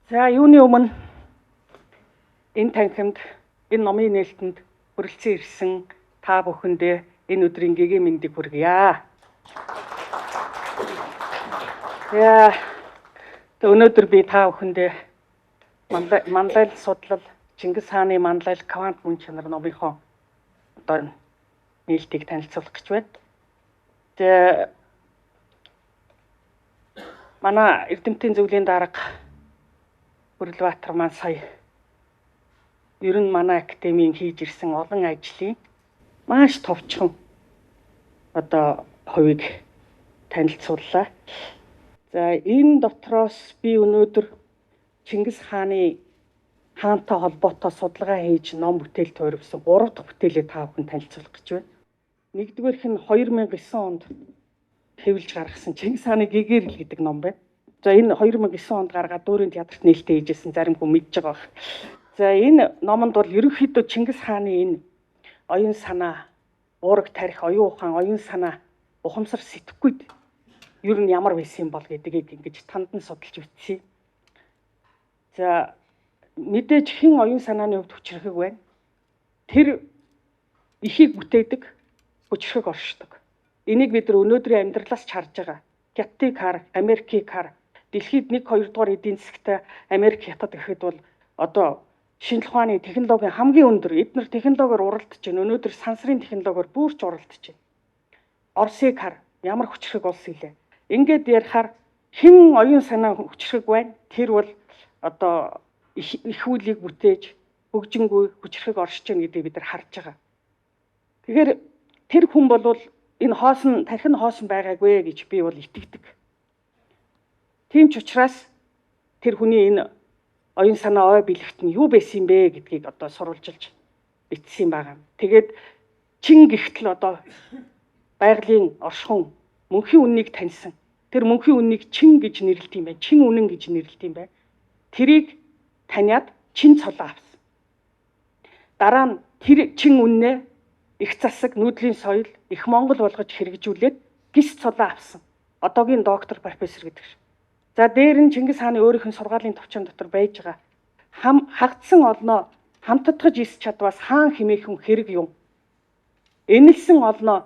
За, юуны өмнө энэ танхимд, энэ номын нээлтэнд хүрэлцэн ирсэн та бүхэндээ энэ өдрийн гэгээн мэндийг хүргье. За, өнөөдөр би та бүхэндээ манлайл судлал, Чингис хааны манлайл квант мөн чанар номынхоо одоо нээлтийг танилцуулах гэж байна. Тэгээ манай Эрдэмтдийн зөвлөлийн дарга Бүрэлбаатар маань сая ер нь манай академийн хийж ирсэн олон ажлын маш товчхон одоо хувийг танилцууллаа. За, энэ дотроос би өнөөдөр Чингис хааны хаантай холбоотой судалгаа хийж ном бүтээл туурвсан 3 дахь бүтээлээ та бүхэн танилцуулах гэж байна. Нэгдүгээрх нь 2009 онд хэвлэж гаргасан Чингис хааны гэгэрэл гэдэг ном байна. За, энэ 2009 онд гаргаад дүүрийн театрт нээлттэй хийжсэн, зарим хүн мэдж байгаа байх. За, энэ номонд бол ерөнхийдөө Чингис хааны энэ оюун санаа, уураг тарих, оюун ухаан, оюун санаа, ухамсар, сэтгэхүйд ер нь ямар байсан юм бол гэдгийг ингэж тандан судалж бичсэн. За, мэдээж хэн оюун санааны хувьд хүчрхэг байна. Тэр ихийг бүтээдэг, хүчрхэг оршдог. Энийг бид нар өнөөдрийн амьдралаас ч харж байгаа. Хятадыг хар, Америкийг хар. Дэлхийд 1 2 дугаар эдийн засагтай Америк, Хятад гэхэд бол одоо шинжлэх ухааны технологийн хамгийн өндөр, эднэр технологиор уралдаж байна. Өнөөдөр сансрын технологиор бүрч уралдаж байна. Оросыг хар, ямар хүчрхэг улс илээ. Ингээд ярихаар хэн оюун санаа хүчрхэг байна. Тэр бол одоо их үйлийг бүтээж хөгжингүй хүчрхэг оршиж байна гэдгийг бид нар харж байгаа. Тэгэхээр тэр хүн бол энэ хоосон тархин хоосон байгаагүй гэж би бол итгэдэг. Тийм ч учраас тэр хүний энэ оюун санаа, ой бэлэгт нь юу байсан юм бэ гэдгийг одоо сурвалжилж бичсэн байгаа. Тэгээд чин гихтэл одоо байгалийн оршихуун мөнхийн үннийг таньсан. Тэр мөнхийн үннийг чин гэж нэрлэдэг юм байна. Чин үнэн гэж нэрлэдэг юм байна. Тэрийг таниад чин цолоо авсан. Дараа нь тэр чин үннээ их засаг, нүүдлийн соёл, их Монгол болгож хэрэгжүүлээд гис цолоо авсан. Одоогийн доктор, профессор гэдэг шиг. За, дээр нь Чингис хааны өөрийнх нь сургаалын товчон дотор байж байгаа хам хагдсан олноо хамтдагж ис чадваас хаан хэмээхэн хэрэг юм. Энэлсэн олноо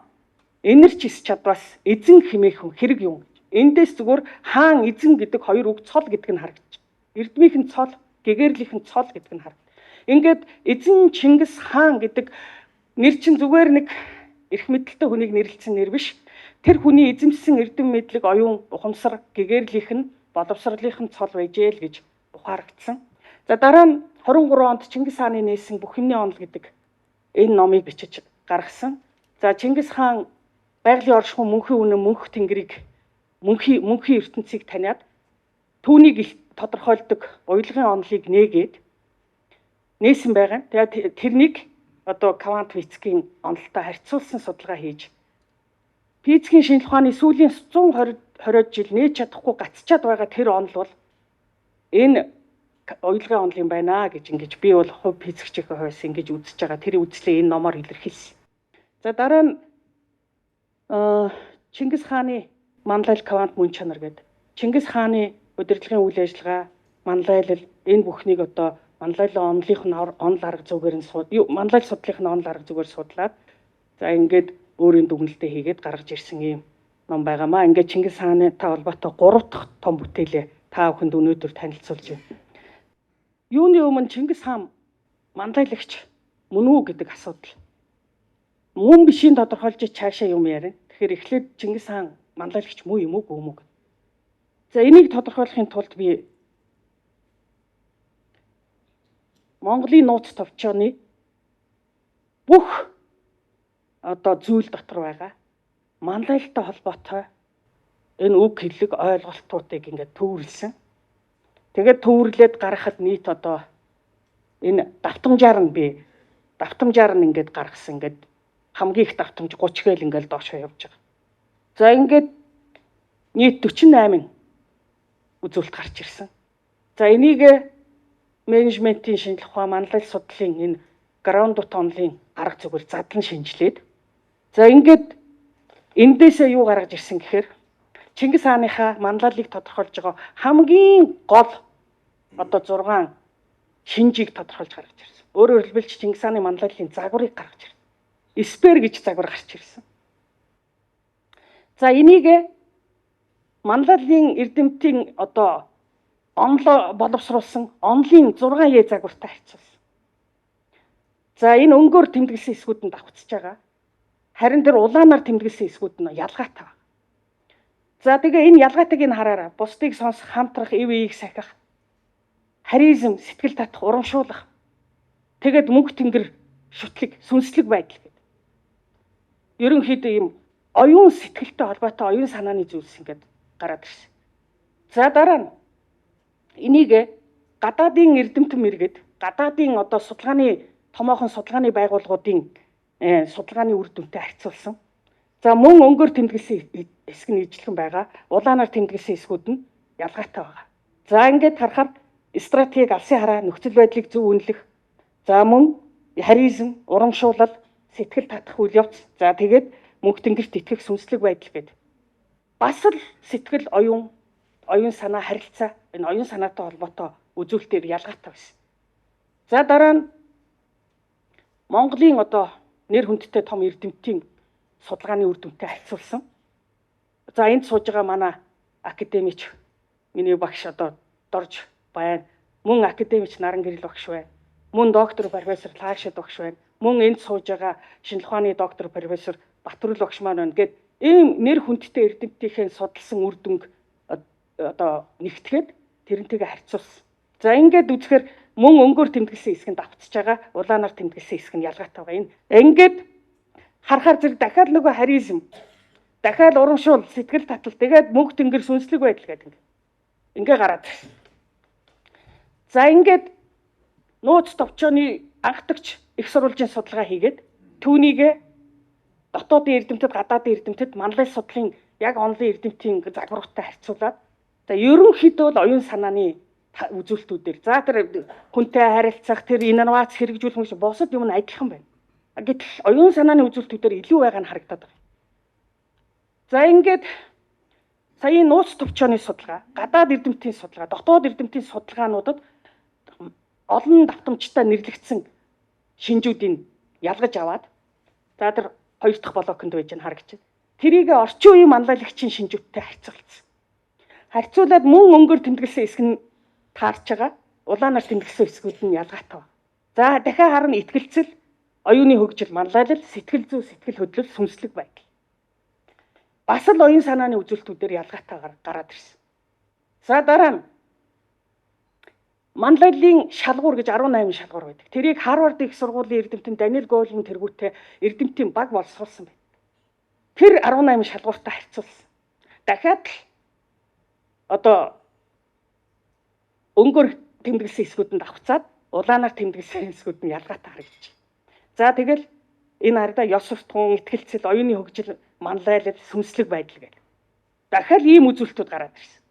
энэрч ис чадваас эзэн хэмээхэн хэрэг юм. Эндээс зүгээр хаан, эзэн гэдэг хоёр үг цол гэдэг нь харагдчих. Эрдмийнх нь цол, гэгээрлийнх нь цол гэдэг нь харагдав. Ингээд эзэн Чингис хаан гэдэг нэр чинь зүгээр нэг эрх мэдэлтэй хүнийг нэрлэсэн нэр биш. Тэр хүний эзэмшсэн эрдэм мэдлэг, оюун ухамсар, гэгээрлийнх нь, боловсролынх нь цол байжээ л гэж ухаарагдсан. За, дараа нь 23 онд Чингис хааны нээсэн бүх юмны онол гэдэг энэ номыг бичиж гаргасан. За, Чингис хаан байгалийн оршихуй мөнхийн үнэн, мөнх тэнгэрийг, мөнхийн ертөнцийг таниад түүнийг тодорхойлдог уялгын онолыг нээгээд нээсэн байгаа. Тэгээд тэрнийг одоо квант физикийн онолтой харьцуулсан судалгаа хийж, физикийн шинжлэх ухааны сүүлийн 120 20 жил нээж чадахгүй гацчаад байгаа тэр онол бол энэ уялгын онол юм байна гэж ингэж би бол хувь физикчийн хувьас ингэж үзэж байгаа. Тэр үзлээ энэ номоор илэрхийлсэн. За, дараа нь Чингис хааны манлайл квант мөн чанар гэдэг. Чингис хааны удирдлагын үйл ажиллагаа, манлайлал, энэ бүхнийг одоо манлайлал онолынх нь онол арга зүгээр нь манлайл судлалынх нь онол арга зүгээр судлаад, за, ингээд өөрийн дүгнэлтээ хийгээд гаргаж ирсэн юм ном байгаамаа. Ингээд Чингис хааны та холбоотой 3 дахь том бүтээлээ та бүхэнд өнөөдөр танилцуулж байна. Юуны өмнө Чингис хаан манлайлагч мөн үү гэдэг асуудал. Мөн бишийн тодорхойлж цаашаа юм ярина. Тэгэхээр эхлээд Чингис хаан манлайлагч муу юм уу, гүм үү? За, энийг тодорхойлохын тулд би Монголын нууц товчооны бүх одоо зүйл дотор байгаа манлайлалтай холбоотой энэ үг хэллэг ойлголтуудыг ингээд төвөрлсөн. Тэгээд төвөрлээд гаргахад нийт одоо энэ давтамжаар нь би давтамжаар нь ингээд гаргасан. Ингээд хамгийн их давтамж 30 гээл ингээд доошоо явж байгаа. За, ингээд нийт 48 үзүүлэлт гарч ирсэн. За, энийг менежментийн шинжлэх ухаан, манлайл судлалын энэ граундут онлын арга зүгээр задлан шинжилээд, за, ингээд эндээсээ юу гаргаж ирсэн гэхээр Чингис хааныхаа манлайллыг тодорхойлж байгаа хамгийн гол одоо 6 шинжийг тодорхойлж гаргаж ирсэн. Өөрөөр хэлбэл Чингис хааны манлайллын загварыг гаргаж ирсэн. Эспер гэж загвар гарч ирсэн. За энийг манлайллын эрдэмтийн одоо онлоо боловсруулсан онлын 6 Е загвартай харьцуулсан. За энэ өнгөөр тэмдэглэсэн хэсгүүд нь давхцаж байгаа. Харин тэр улаанаар тэмдэглэсэн хэсгүүд нь ялгаатай байна. За тэгээ энэ ялгаатайг нь хараараа. Бусдыг сонсох, хамтрах, ив ийг сахих, харизм, сэтгэл татах, урамшуулах. Тэгээд мөнх тэнгэр шүтлэг, сүнслэг байдал гэдэг. Ерөнхийдөө ийм оюун сэтгэлтэй холбоотой оюун санааны зүйлс ингээд гараад ирсэн. За дараа нь энийг гадаадын эрдэмтэн мэргэд, гадаадын одоо судалгааны томоохон судалгааны байгууллагуудын судалгааны үр дүнтэй харьцуулсан. За мөн өнгөөр тэмдэглэсэн хэсэг нь ижилхэн байгаа. Улаанаар тэмдэглэсэн хэсгүүд нь ялгаатай байгаа. За ингээд харахаар стратегийг алсын хараа, нөхцөл байдлыг зөв үнэлэх. За мөн харизм, урамшуулал, сэтгэл татах үйл явц. За тэгээд мөнх тэнгэрт итгэх сүнслэг байдал гэдэг. Бас л сэтгэл оюун, оюун санаа харилцаа, энэ оюун санаатай холбоотой үзүүлэлтээр ялгаатай байсан. За дараа нь Монголын одоо нэр хүндтэй том эрдэмтдийн судалгааны үр дүнтэй харьцуулсан. За энд сууж байгаа манай академич миний багш одоо Дорж байна. Мөн академич Наран Гэрэл багш байна. Мөн доктор профессор Лаашид багш байна. Мөн энд сууж байгаа шинжлэх ухааны доктор профессор Батрул багш маань байна. Гэт ийм нэр хүндтэй эрдэмтдийнхээ судалсан үр дүнг одоо нэгтгэхэд тэрнтэйгээ харьцуулсан. За ингээд үзэхээр мөн өнгөөр тэмдэглэсэн хэсэг нь давхцаж байгаа, улаанаар тэмдэглэсэн хэсэг нь ялгаатай байгаа. Энэ ингээд харахаар зэрэг дахиад нөгөө харизм, дахиад урамшуул, сэтгэл татал, тэгээд мөнх тэнгэр сүнслэг байдал гэдэг ингээ гараад ирсэн. За ингээд нууц товчооны анхдагч их сурвалжийн судалгаа хийгээд түүнийг дотоодын эрдэмтэд, гадаадын эрдэмтэд манлай судлалын яг онлын эрдэмтийн загваруудтай харьцуулаад за ерөнхийдөө л оюун санааны үзүүлэлтүүдээр за тэр хүнтэй харилцах, тэр инновац хэрэгжүүлэх юм шиг бусад юм нь адилхан байна. Гэтэл оюун санааны үзүүлэлтүүдээр илүү байгаа нь харагдаад байна. За ингээд саяын нууц товчооны судалгаа, гадаад эрдэмтдийн судалгаа, дотоод эрдэмтдийн судалгаануудад олон давтамжтай нэрлэгдсэн шинжүүдийг ялгаж аваад за тэр хоёр дахь блоконд байж нь харагдаж байна. Тэрийг орчин үеийн манлайлагчийн шинжүүдтэй харьцуулсан. Харьцуулаад мөн өнгөөр тэмдэглэсэн хэсэг нь таарч байгаа. Улаанаар тэмдэглэсэн хэсгүүд нь ялгаатай байна. За дахиад харна итгэлцэл, оюуны хөгжил, манлайлал, сэтгэл зүй, сэтгэл хөдлөл, сүнслэг байдал. Бас л оюун санааны үзүүлэлтүүдээр ялгаатай гараад ирсэн. За дараа нь манлайллын шалгуур гэж 18 шалгуур байдаг. Тэрийг Харвард их сургуулийн эрдэмтэн Даниэл Гоулман тэргүүтээ эрдэмтийн баг боловсруулсан байна. Тэр 18 шалгууртай харьцуулсан. Дахиад л одоо өнгөөр тэмдэглэсэн хэсгүүд нь давхцаад улаанаар тэмдэглэсэн хэсгүүд нь ялгаатай харагдаж байна. За тэгэл энэ арда ёс суртахуун, итгэлцэл, оюуны хөгжил, манлайлал, сүнслэг байдал гэх. Дахиад ийм үзүүлэлтүүд гараад ирсэн.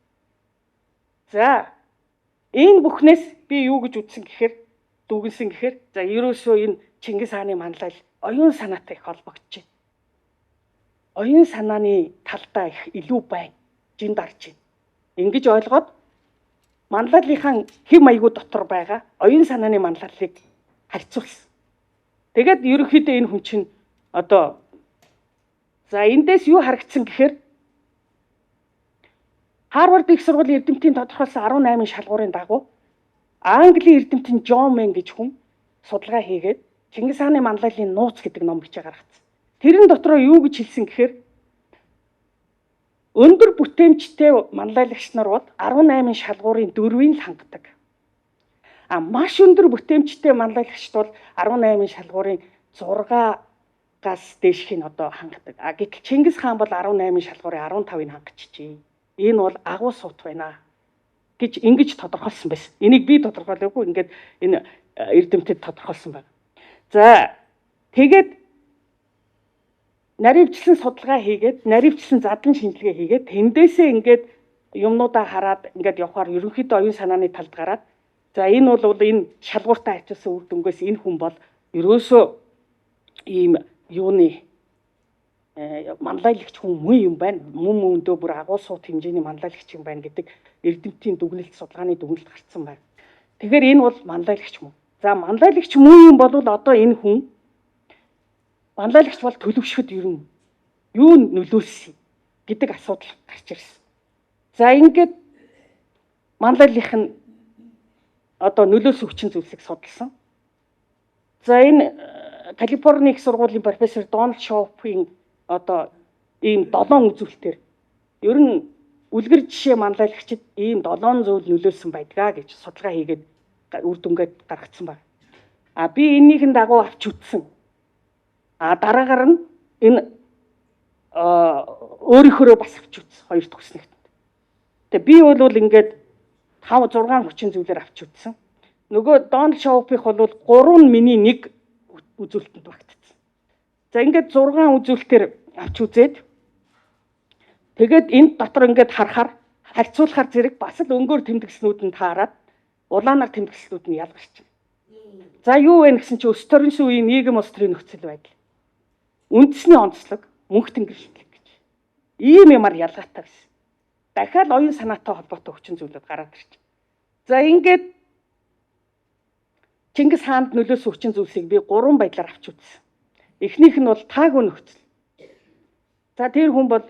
За энэ бүхнээс би юу гэж үзсэн гэхээр дүгнсэн гэхээр за ерөөсөө энэ Чингис хааны манлайл оюун санаатай их холбогдож байна. Оюун санааны талдаа их илүү байна. Жин дарж байна. Ингэж ойлгоод манлайллынхаа хэв маягуу дотор байгаа оюун санааны манлайллыг харьцуулсан. Тэгээд ерөнхийдөө энэ хүн чинь одоо за эндээс юу харагдсан гэхээр Харвард их сургуулийн эрдэмтдийн тодорхойлсон 18 шалгуурын дагуу Английн эрдэмтэн Джон Мэн гэж хүн судалгаа хийгээд Чингис хааны манлайллын нууц гэдэг ном бичээ гаргацсан. Тэрэн дотроо юу гэж хэлсэн гэхээр өндөр бүтээмжтэй манлайлагч нар бол 18 шалгуурын 4-ийг л хангадаг. А маш өндөр бүтээмжтэй манлайлагчд бол 18 шалгуурын 6-аас дээшх нь одоо хангадаг. А гэтэл Чингис хаан бол 18 шалгуурын 15-ыг хангачжээ. Энэ бол агуу суут байна гэж ингэж тодорхойлсон байсан. Энийг би тодорхойлоогүй, ингээд энэ эрдэмтэд тодорхойлсон байна. За тэгээд наривчлан судалгаа хийгээд, наривчлан задлан шинжилгээ хийгээд тэндээсээ ингээд юмнуудаа хараад ингээд явхаар ерөнхийдөө оюун санааны талд гараад за энэ бол энэ шалгууртаа ачилсан үр дүнгээс энэ хүн бол ерөөсөө ийм юуны манлайлагч хүн мөн юм байна. Мөн мөндөө бүр агуу суут хэмжээний манлайлагч юм байна гэдэг эрдэмтдийн дүгнэлт, судалгааны дүгнэлт гарцсан байна. Тэгэхээр энэ бол манлайлагч мөн. За, манлайлагч мөн юм бол одоо энэ хүн манлайлагч бол төлөвшөхөд ер нь юу нөлөөлсөн гэдэг асуудал гарч ирсэн. За, ингээд манлайллах нь одоо нөлөөлсөн хүчин зүйлсийг судалсан. За, энэ Калифорни их сургуулийн профессор Дональд Шоупийн одоо ийм долоон үзүүлэлтээр ер нь үлгэр жишээ манлайлагчид ийм долоон зүйл нөлөөлсөн байдгаа гэж судалгаа хийгээд үр дүнгээд гаргацсан байна. А би энэнийхэн дагуу авч үзсэн. А дараагаар нь энэ өөрийнхөөрөө бас авч үзсэн хоёр дахь хүснэгт. Тэгээ би бол ингээд 5 6 хүчин зүйлээр авч үзсэн. Нөгөө Дональд Шоупих бол 3 нь миний нэг үзүүлэлтэнд багтцсан. За, ингээд 6 үзүүлэлтээр авч үзээд, тэгээд энэ дотор ингээд харахаар, харьцуулахаар зэрэг бас л өнгөөр тэмдэглэснүүд нь таарад, улаанаар тэмдэглэснүүд нь ялгарч байна. За, юу вэ гэсэн чинь өс төрөнсөн үеийн нийгэм улс төрийн нөхцөл байдал. Үндэсний онцлог, мөнх тэнгэршлэг гэж. Ийм юмар ялгаатай байсан. Дахиад оюун санаатай холбоотой хүчин зүйлүүд гараад ирж. За, ингээд Чингис хаанд нөлөөсөн хүчин зүйлсийг би гурван байдлаар авч үзсэн. Эхнийх нь бол таагүй нөхцөл. За, тэр хүн бол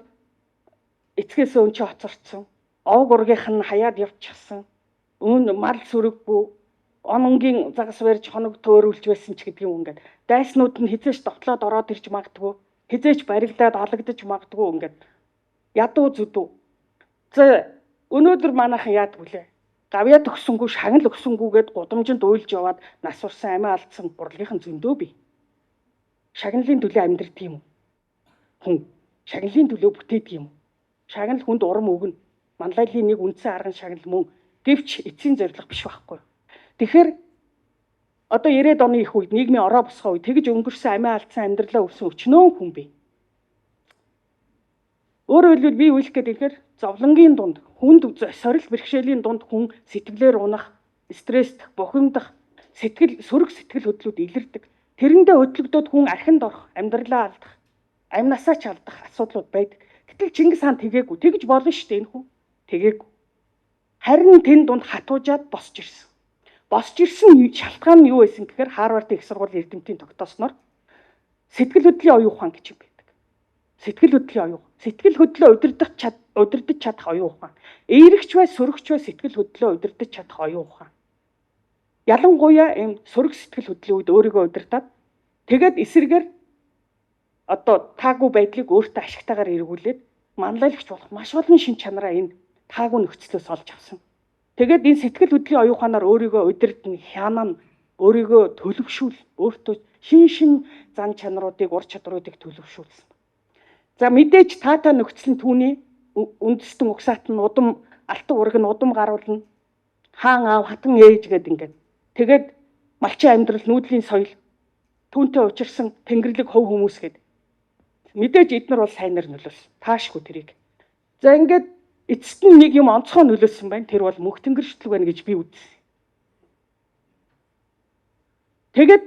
эцгээс өнчөө хоцорцсон. Овг ургийнх нь хаяад явчихсан. Өн мал сүрэггүй, он өнгийн загас барьж хоног төөрүүлж байсан ч гэдэг юм ингээд. Дайснууд нь хизээч довтлоод ороод ирж магадгүй. Хизээч баригдаад алагдаж магадгүй, ингээд ядуу зүдүү. За, өнөөдөр манайхан яадаг вүлээ? Гавьяа төгсөнгүү, шагнал өгсөнгүүгээд гудамжинд уйлж яваад нас урсан, амиа алдсан урлагийнхан зөндөө бий. Шагналын төлөө амьдрдаг юм уу? Хүн шагналын төлөө бүтээдэг юм уу? Шагнал хүнд урам өгнө. Манлайллын нэг үндсэн арга нь шагнал мөн. Гэвч эцсийн зорилго биш байхгүй. Тэгэхээр одоо 90-ад оны их үед, нийгмийн ороо босгоо үед тэгж өнгөрсөн, амиа алдсан, амьдралаа өвсөн өчнөөн хүн бий. Өөрөөр хэлбэл, би үйлэх гээд ихээр зовлонгийн дунд, хүнд сорил бэрхшээлийн дунд хүн сэтгэлээр унах, стресстэх, бухимдах, сэтгэл сөрөг сэтгэл хөдлөлүүд илэрдэг. Тэрэндээ хөдлөгдөөд хүн архинд орох, амьдралаа алдах, амнасаа ч алдах асуудлууд байдаг. Гэтэл Чингис хаан тэгээгүй. Тэгж болно шүү дээ энэ хүн. Тэгээгүй. Харин тэн дунд хатуужаад босч ирсэн. Босч ирсэн шалтгаан нь юу байсан гэхээр Харвардын их сургуулийн эрдэмтдийн тогтоосноор сэтгэл хөдлөлийн оюун ухаан гэж юм байдаг. Сэтгэл хөдлөлийн оюун. Сэтгэл хөдлөлөө удирдах чадах оюун ухаан. Эерэгч бай, сөрөгч бай, сэтгэл хөдлөлөө удирдах чадах оюун ухаан. Ялангуяа ийм сөрөг сэтгэл хөдлөлийн үед өөрийгөө удирдах, тэгээд эсрэгээр одоо таагүй байдлыг өөртөө ашигтайгаар эргүүлээд манлайлагч болох маш олон шин чанараа энэ таагүй нөхцлөөс олж авсан. Тэгээд энэ сэтгэл хөдлөлийн оюун ухаанаар өөрийгөө удирдна, хянана, өөрийгөө төлөвшүүл, өөртөө шин шин зан чанаруудыг, ур чадваруудыг төлөвшүүлсэн. За, мэдээж таатай нөхцөл нь түүний үндэстэн угсаат нь удам алтан ураг нь удам гаруулна. Хаан аав, хатан ээж гэдэг ингээд. Тэгээд малчин амьдрал, нүүдлийн соёл, түүнтэй учирсан тэнгэрлэг хувь хүмүүс гээд. Мэдээж эднэр бол сайнаар нөлөөлсөн. Таашгүй тэрийг. За, ингээд эцэст нь нэг юм онцгой нөлөөлсөн байна. Тэр бол мөнх тэнгэршлэг байна гэж би үзсэн. Тэгээд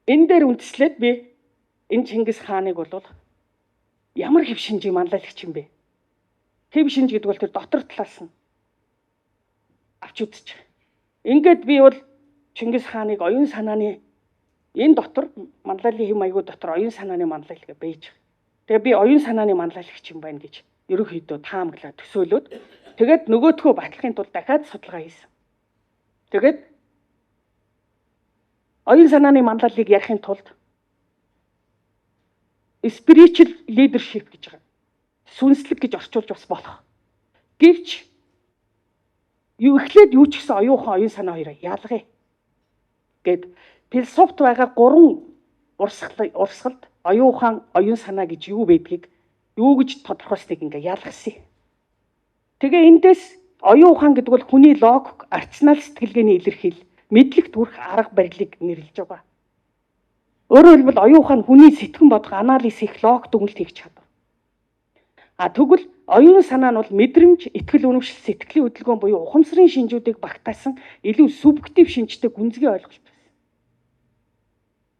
энэ дээр үндэслээд би энэ Чингис хааныг бол ямар хэв шинжийн манлайлагч юм бэ? Хэв шинж гэдэг бол тэр дотор талаас нь авч үзчих. Ингээд би бол Чингис хааныг оюун санааны энэ дотор, манлайллын хэв маягуу дотор оюун санааны манлайлал гэж байж. Тэгээ би оюун санааны манлайлагч юм байна гэж ерөнхийдөө таамаглаа, төсөөлөөд, тэгээд нөгөөдхөө батлахын тулд дахиад судалгаа хийсэн. Тэгээд оюун санааны манлайллыг ярихын тулд spiritual leadership гэж байгаа. Сүнслэг гэж орчуулж бас болох. Гэвч юу эхлээд юу ч гэсэн оюун ухаан, оюун санаа хоёроо ялгая гэд философт байгаа гурван урсгалд оюун ухаан, оюун санаа гэж юу байдгийг, юу гэж тодорхойлсныг ингээ ялгасан. Тэгээ эндээс оюун ухаан гэдэг бол хүний логик, рационал сэтгэлгээний илэрхийл, мэдлэгт хүрэх арга барилыг нэрлэж байгаа. Өөрөөр хэлбэл, оюун ухаан хүний сэтгэн бодох, анализ хийх, логик дүгнэлт хийх чадвар. А тэгвэл оюун санаа нь бол мэдрэмж, итгэл үнэмшил, сэтгэлийн хөдөлгөөн буюу ухамсарын шинжүүдийг багтаасан илүү субъектив шинжтэй гүнзгий ойлголт байсан.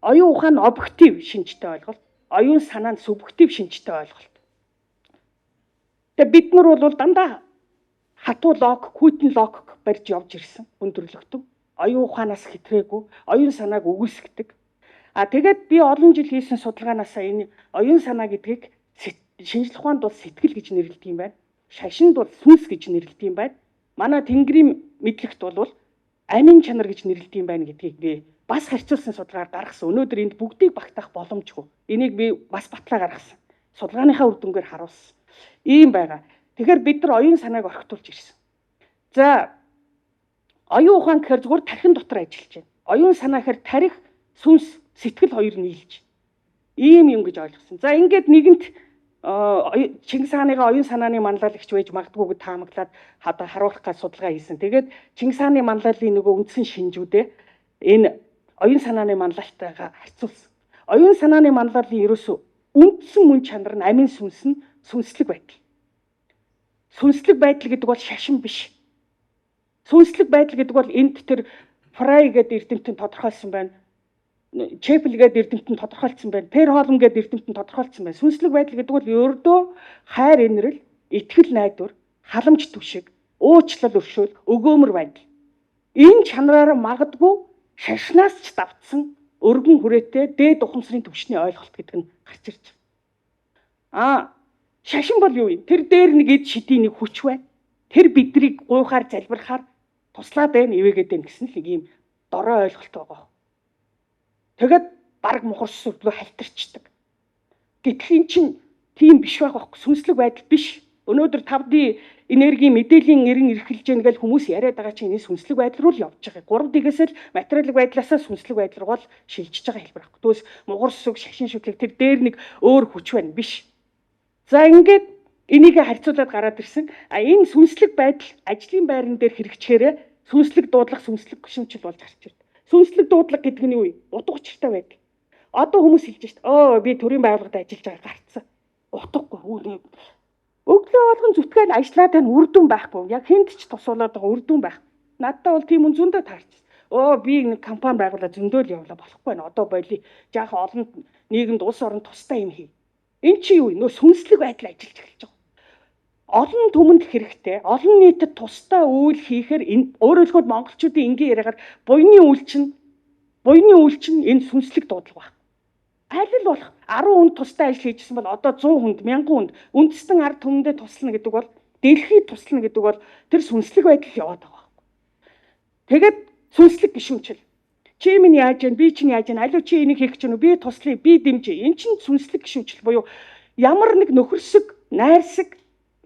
Оюун ухаан нь объектив шинжтэй ойлголт, оюун санаа нь субъектив шинжтэй ойлголт. Тэгээ бид нар бол дандаа Хатуу логик, хүйтэн логик барьж явж ирсэн өндөрлөгтөн. Оюун ухаанаас хэтрээгүй, оюун санааг үгүйсгдэг. А тэгээд би олон жил хийсэн судалгаанаас энэ оюун санаа гэдгийг шинжлэх ухаанд бол сэтгэл гэж нэрлэдэг юм байна. Шашинд бол сүнс гэж нэрлэдэг юм байна. Манай тэнгэрийн мэдлэгт бол амин чанар гэж нэрлэдэг юм байна гэдгийг би бас харьцуулсан судалгаар гаргасан. Өнөөдөр энд бүгдийг багтаах боломжгүй. Энийг би бас батлаа гаргасан. Судалгааныхаа үр дүнгээр харуулсан. Ийм байгаа. Тэгэхээр бид нар оюун санааг орхитуулж ирсэн. За, оюун ухаан гэхээр зүгээр тархин дотор ажиллаж байна. Оюун санаа гэхээр тарих, сүнс, сэтгэл хоёр нийлж. Ийм юм гэж ойлгосон. За, ингээд нэгэнт Чингис хааныгаа оюун санааны манлайлагч байж магадгүй гэж таамаглаад харуулах гэж судалгаа хийсэн. Тэгээд Чингис хааны манлайллын нөгөө үндсэн шинжүүдээ энэ оюун санааны манлайлтайгаа харьцуулсан. Оюун санааны манлайллын ерөөсөө үндсэн мөн чанар нь амин сүнс нь сүнслэг байдал. Сүнслэг байдал гэдэг бол шашин биш. Сүнслэг байдал гэдэг бол энд тэр Фрай гэдэг эрдэмтэн тодорхойлсон байна. Чепл гэдэг эрдэмтэн тодорхойлсон байна. Пер Холм гэдэг эрдэмтэн тодорхойлсон байна. Сүнслэг байдал гэдэг бол ердөө хайр инрэл, итгэл найдвар, халамж түшиг, уучлал өршөөл, өгөөмөр байдал. Энэ чанараар магадгүй шашнаас ч давтсан өргөн хүрээтэй дээд ухамсарын түвшний ойлголт гэдэг нь гарч ирж байгаа. Шашин бол юу юм? Тэр дээр нэг эд шидийн нэг хүч байна. Тэр бидрийг гуйхаар залбирахаар туслаад байна, ивэгээд байна гэсэн л нэг ийм дорой ойлголт байгаа. Тэгээд бараг мухарс сүрлөө халтарчдаг. Гэтэл эн чинь тийм биш байгаа байхгүй, сүнслэг байдал биш. Өнөөдөр 5D энергийн мэдээллийн эрен эрхэлж яах гэж хүмүүс яриад байгаа чинь энэ сүнслэг байдал руу л явж байгаа. 3D-гээс л материалын байдлаасаа сүнслэг байдал руу л шилжиж байгаа хэлбэр байхгүй. Түүнээс мугар сүг, шашин шүтлэг тэр дээр нэг өөр хүч байна биш. За, ингээд энийг харьцуулаад гараад ирсэн. А энэ сүнслэг байдал ажлын байран дээр хэрэгжихээрээ сүнслэг дуудлага, сүнслэг гишүүнчил болж гарч ирдэг. Сүнслэг дуудлага гэдэг нь юу юм? Утга учиртай байдал. Одоо хүмүүс хэлж шít. Оо, би төрийн байгууллагад ажиллаж байгаа гарцсан. Утгагүй. Өглөө болгон зүтгээл ажиллаад байна, үр дүн байхгүй. Яг хүнд ч тусуулаад байгаа үр дүн байх. Надад бол тийм үн зөндөө таарч. Өө, би нэг компани байгуулаад зөндөө л явлаа, болохгүй байна. Одоо боли. Жаахан олон нийгэмд, улс оронд тустай юм хий. Эн чи юу вэ? Нөө сүнслэг байдал ажиллаж эхэлж байгаа. Олон түмэнд хэрэгтэй, олон нийтэд тустай үйл хийхээр энэ өөрөөр хэлбэл монголчуудын энгийн яриагаар буяны үйл чинь энэ сүнслэг дуудлага байна. Аль л болох 10 хүнд тустай ажил хийжсэн бол одоо 100 хүнд, 1000 хүнд, үндэстэн ард түмэндээ туслана гэдэг бол, дэлхийд туслана гэдэг бол тэр сүнслэг байдал яваад байгаа байхгүй. Тэгээд сүнслэг гишүүнчил. Чи минь яаж яана, би чинь яаж яана, алив чи энийг хийх гэж байна уу, би туслая, би дэмжиж. Эн чинь сүнслэг гишүүнчил буюу ямар нэг нөхөрсөг, найрсаг,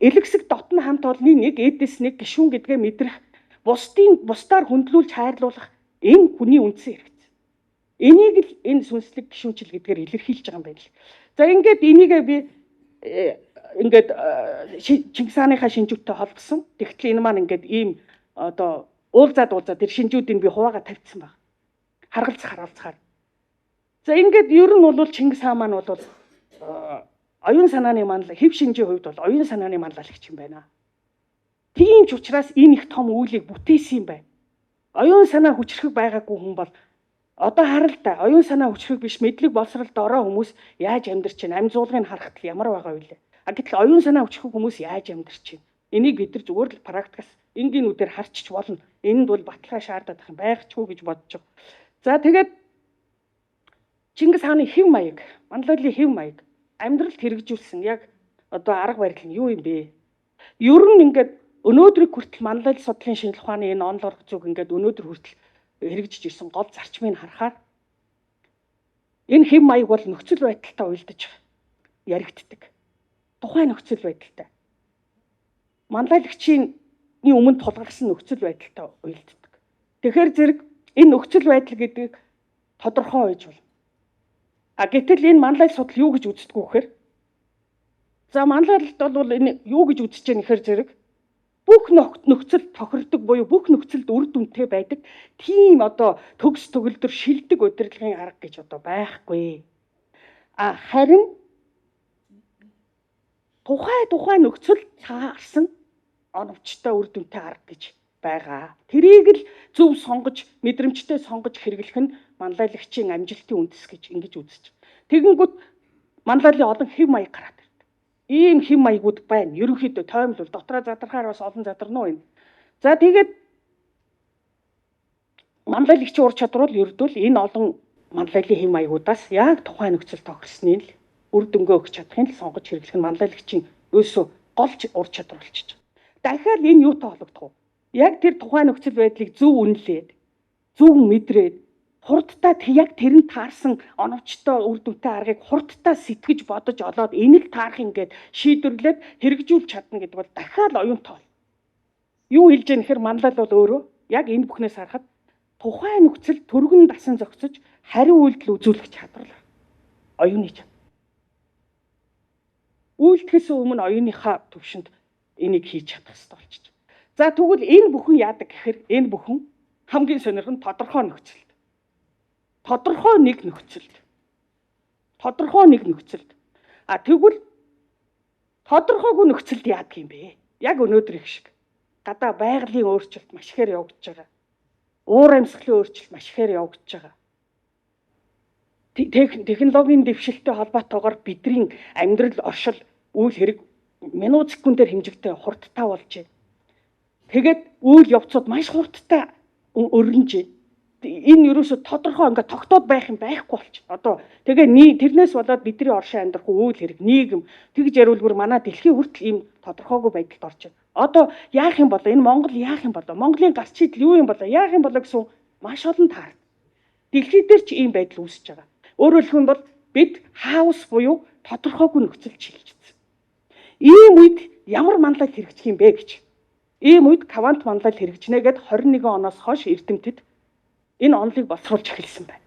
элэгсэг дотн хамт олонны нэг эдис нэг гишүүн гэдгээ мэдрэх, бусдын бусдаар хүндлүүлж хайрлуулах энэ хүний үндсэн хэрэгцээ. Энийг л энэ сүнслэг гишүүнчил гэдгээр илэрхийлж байгаа юм байна л. За, ингээд энийгээ би ингээд Чингис хааныхаа шинжүүдтэй холбосон. Тэгтэл энэ маань ингээд ийм одоо уулзаад уулзаад тэр шинжүүдийг би хуваагаа тавьчихсан баг. Харгалзах харгалзахаар. За, ингээд ер нь бол Чингис хаан маань бол оюун санааны манлай, хэв шинжийн хувьд бол оюун санааны манлайлагч юм байна. Тийм ч учраас энэ их том үйлийг бүтээсэн юм байна. Оюун санаа хүчрхэг байгаагүй хүн бол одоо харал та, оюун санаа хүчрхэг биш, мэдлэг боловсрол дорой хүмүүс яаж амьдарч байна? Амь зуулгыг харахад ямар байгаа вэ? А гэтэл оюун санаа хүчрхэг хүмүүс яаж амьдарч байна? Энийг бид нар зүгээр л практикаас энгийн нүдээр харчиж болно. Энэнд бол баталгаа шаардаад байх юм байгчгүй гэж бодож байгаа. За, тэгээд Чингис хааны хэв маяг, манлайллын хэв маяг амьдралд хэрэгжүүлсэн яг одоо арга барил нь юу юм бэ? Ер нь ингээд өнөөдрийг хүртэл манлайл судлалын шинжлэх ухааны энэ онол арга зүйг ингээд өнөөдөр хүртэл хэрэгжиж ирсэн гол зарчмыг харахаар энэ хэв маяг бол нөхцөл байдалтай уялдаж яригддаг. Тухайн нөхцөл байдалтай. Манлайлагчийн өмнө тулгарсан нөхцөл байдалтай уялддаг. Тэгэхээр зэрэг энэ нөхцөл байдал гэдэг тодорхой байж болно. А гэтэл энэ манлайл судал юу гэж үздэг вэ гэхээр, за, манлайлалт бол энэ юу гэж үзэж байгаа нэхэр зэрэг бүх нөхцөл тохирдог буюу бүх нөхцөлд үр дүнтэй байдаг тийм одоо төгс төгөлдөр шилдэг удирдлагын арга гэж одоо байхгүй. А харин тухай тухай нөхцөл таарсан оновчтой үр дүнтэй арга гэж байгаа. Тэрийг л зөв сонгож, мэдрэмжтэй сонгож хэрэглэх нь манлайлагчийн амжилтын үндэс гэж ингэж үзэж. Тэгэнгүүт манлайллын олон хэв маяг гараад ирдэг. Ийм хэм маягууд байна. Ерөнхийдөө тоймлол дотроо задрахаар бас олон задарна уу энэ. За тэгээд манлайлагчийн ур чадвар бол ердөө л энэ олон манлайлын хэм маягуудаас яг тухайн нөхцөл тохирсныг л үр дүнгээ өгч чадахын л сонгож хэрэглэх нь манлайлагчийн ерөөсөө гол ур чадвар болчихж байгаа. Дахиад энэ юутай холбогдох вэ? Яг тэр тухайн нөхцөл байдлыг зөв үнэлээд, зөв мэдрээд, хурдтай яг тэр нь таарсан оновчтой үр дүнтэй аргыг хурдтай сэтгэж бодож олоод энэ л таарах ингээд шийдвэрлээд хэрэгжүүлж чадна гэдэг бол дахиад оюунтай бол. Юу хэлж яах нэхэр манлайл бол өөрөө яг энэ бүхнээс харахад тухайн нөхцөл түргэн дасан зохицож хариу үйлдэл үзүүлэх чадвар л оюуны чадвар. Үйлдэхээс өмнө оюуныхаа төвшөнд энийг хийж чадах хэрэгтэй болчих. За тэгвэл энэ бүхэн яадаг гэхээр энэ бүхэн хамгийн сонирх нь тодорхой нөхцөлд. Тодорхой нэг нөхцөлд. Тодорхой нэг нөхцөлд. А тэгвэл тодорхойгүй нөхцөлд яадаг юм бэ? Яг өнөөдөр их шиг. Гадаа байгалийн өөрчлөлт маш ихээр явагдаж байгаа. Уур амьсгалын өөрчлөлт маш ихээр явагдаж байгаа. Технологийн дэвшилттэй холбоотойгоор бидний амьдрал, оршил, үйл хэрэг минут секундээр хэмжигтэй хурдтай болж байна. Тэгээд үйл явцууд маш хурдтай өрнөж байна. Энэ ерөөсө тодорхой ингээд тогтоод байх юм байхгүй болчих. Одоо тэгээ тэрнээс болоод бидний оршин амьдрах үйл хэрэг, нийгэм тэгж яриулгүй манай дэлхийн хүртэл ийм тодорхойгүй байдалд орж байна. Одоо яах юм болоо? Энэ Монгол яах юм болоо? Монголын гарц шийдэл юу юм болоо? Яах юм болоо гэсэн маш олон таарна. Дэлхий дээр ч ийм байдал үүсэж байгаа. Өөрөөр хэлэх юм бол бид хаос буюу тодорхойгүй нөхцөлд шилжчихсэн. Ийм үед ямар манлайл хэрэгжих юм бэ гэж. Ийм үед квант манлайл хэрэгжинэ гэд 21 оноос хойш эрдэмтэд энэ онолыг боловсруулж эхэлсэн байна.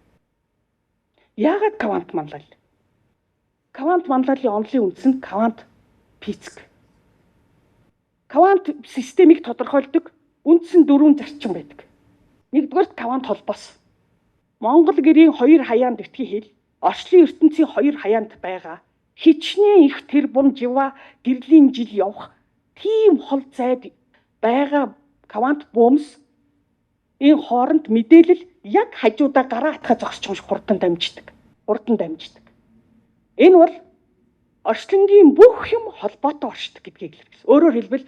Яагаад квант манлайл? Квант манлайлын онолын үндс нь квант физик. Квант системийг тодорхойлдог үндсэн дөрвөн зарчим байдаг. Нэгдүгээрт квант холбоос. Монгол гэрийн хоёр хаяанд битгий хэл, орчлын ертөнцийн хоёр хаяанд байгаа хичнээн их тэр бум жива гэрлийн жил явах тийм хол зайд байгаа квант бомс энэ хооронд мэдээлэл яг хажуудаа гараа атгаа зогсож байгаа хурдан дамждаг. Хурдан дамждаг. Энэ бол орчлонгийн бүх юм холбоотой оршдог гэдгийг илэрхийлсэн. Өөрөөр хэлбэл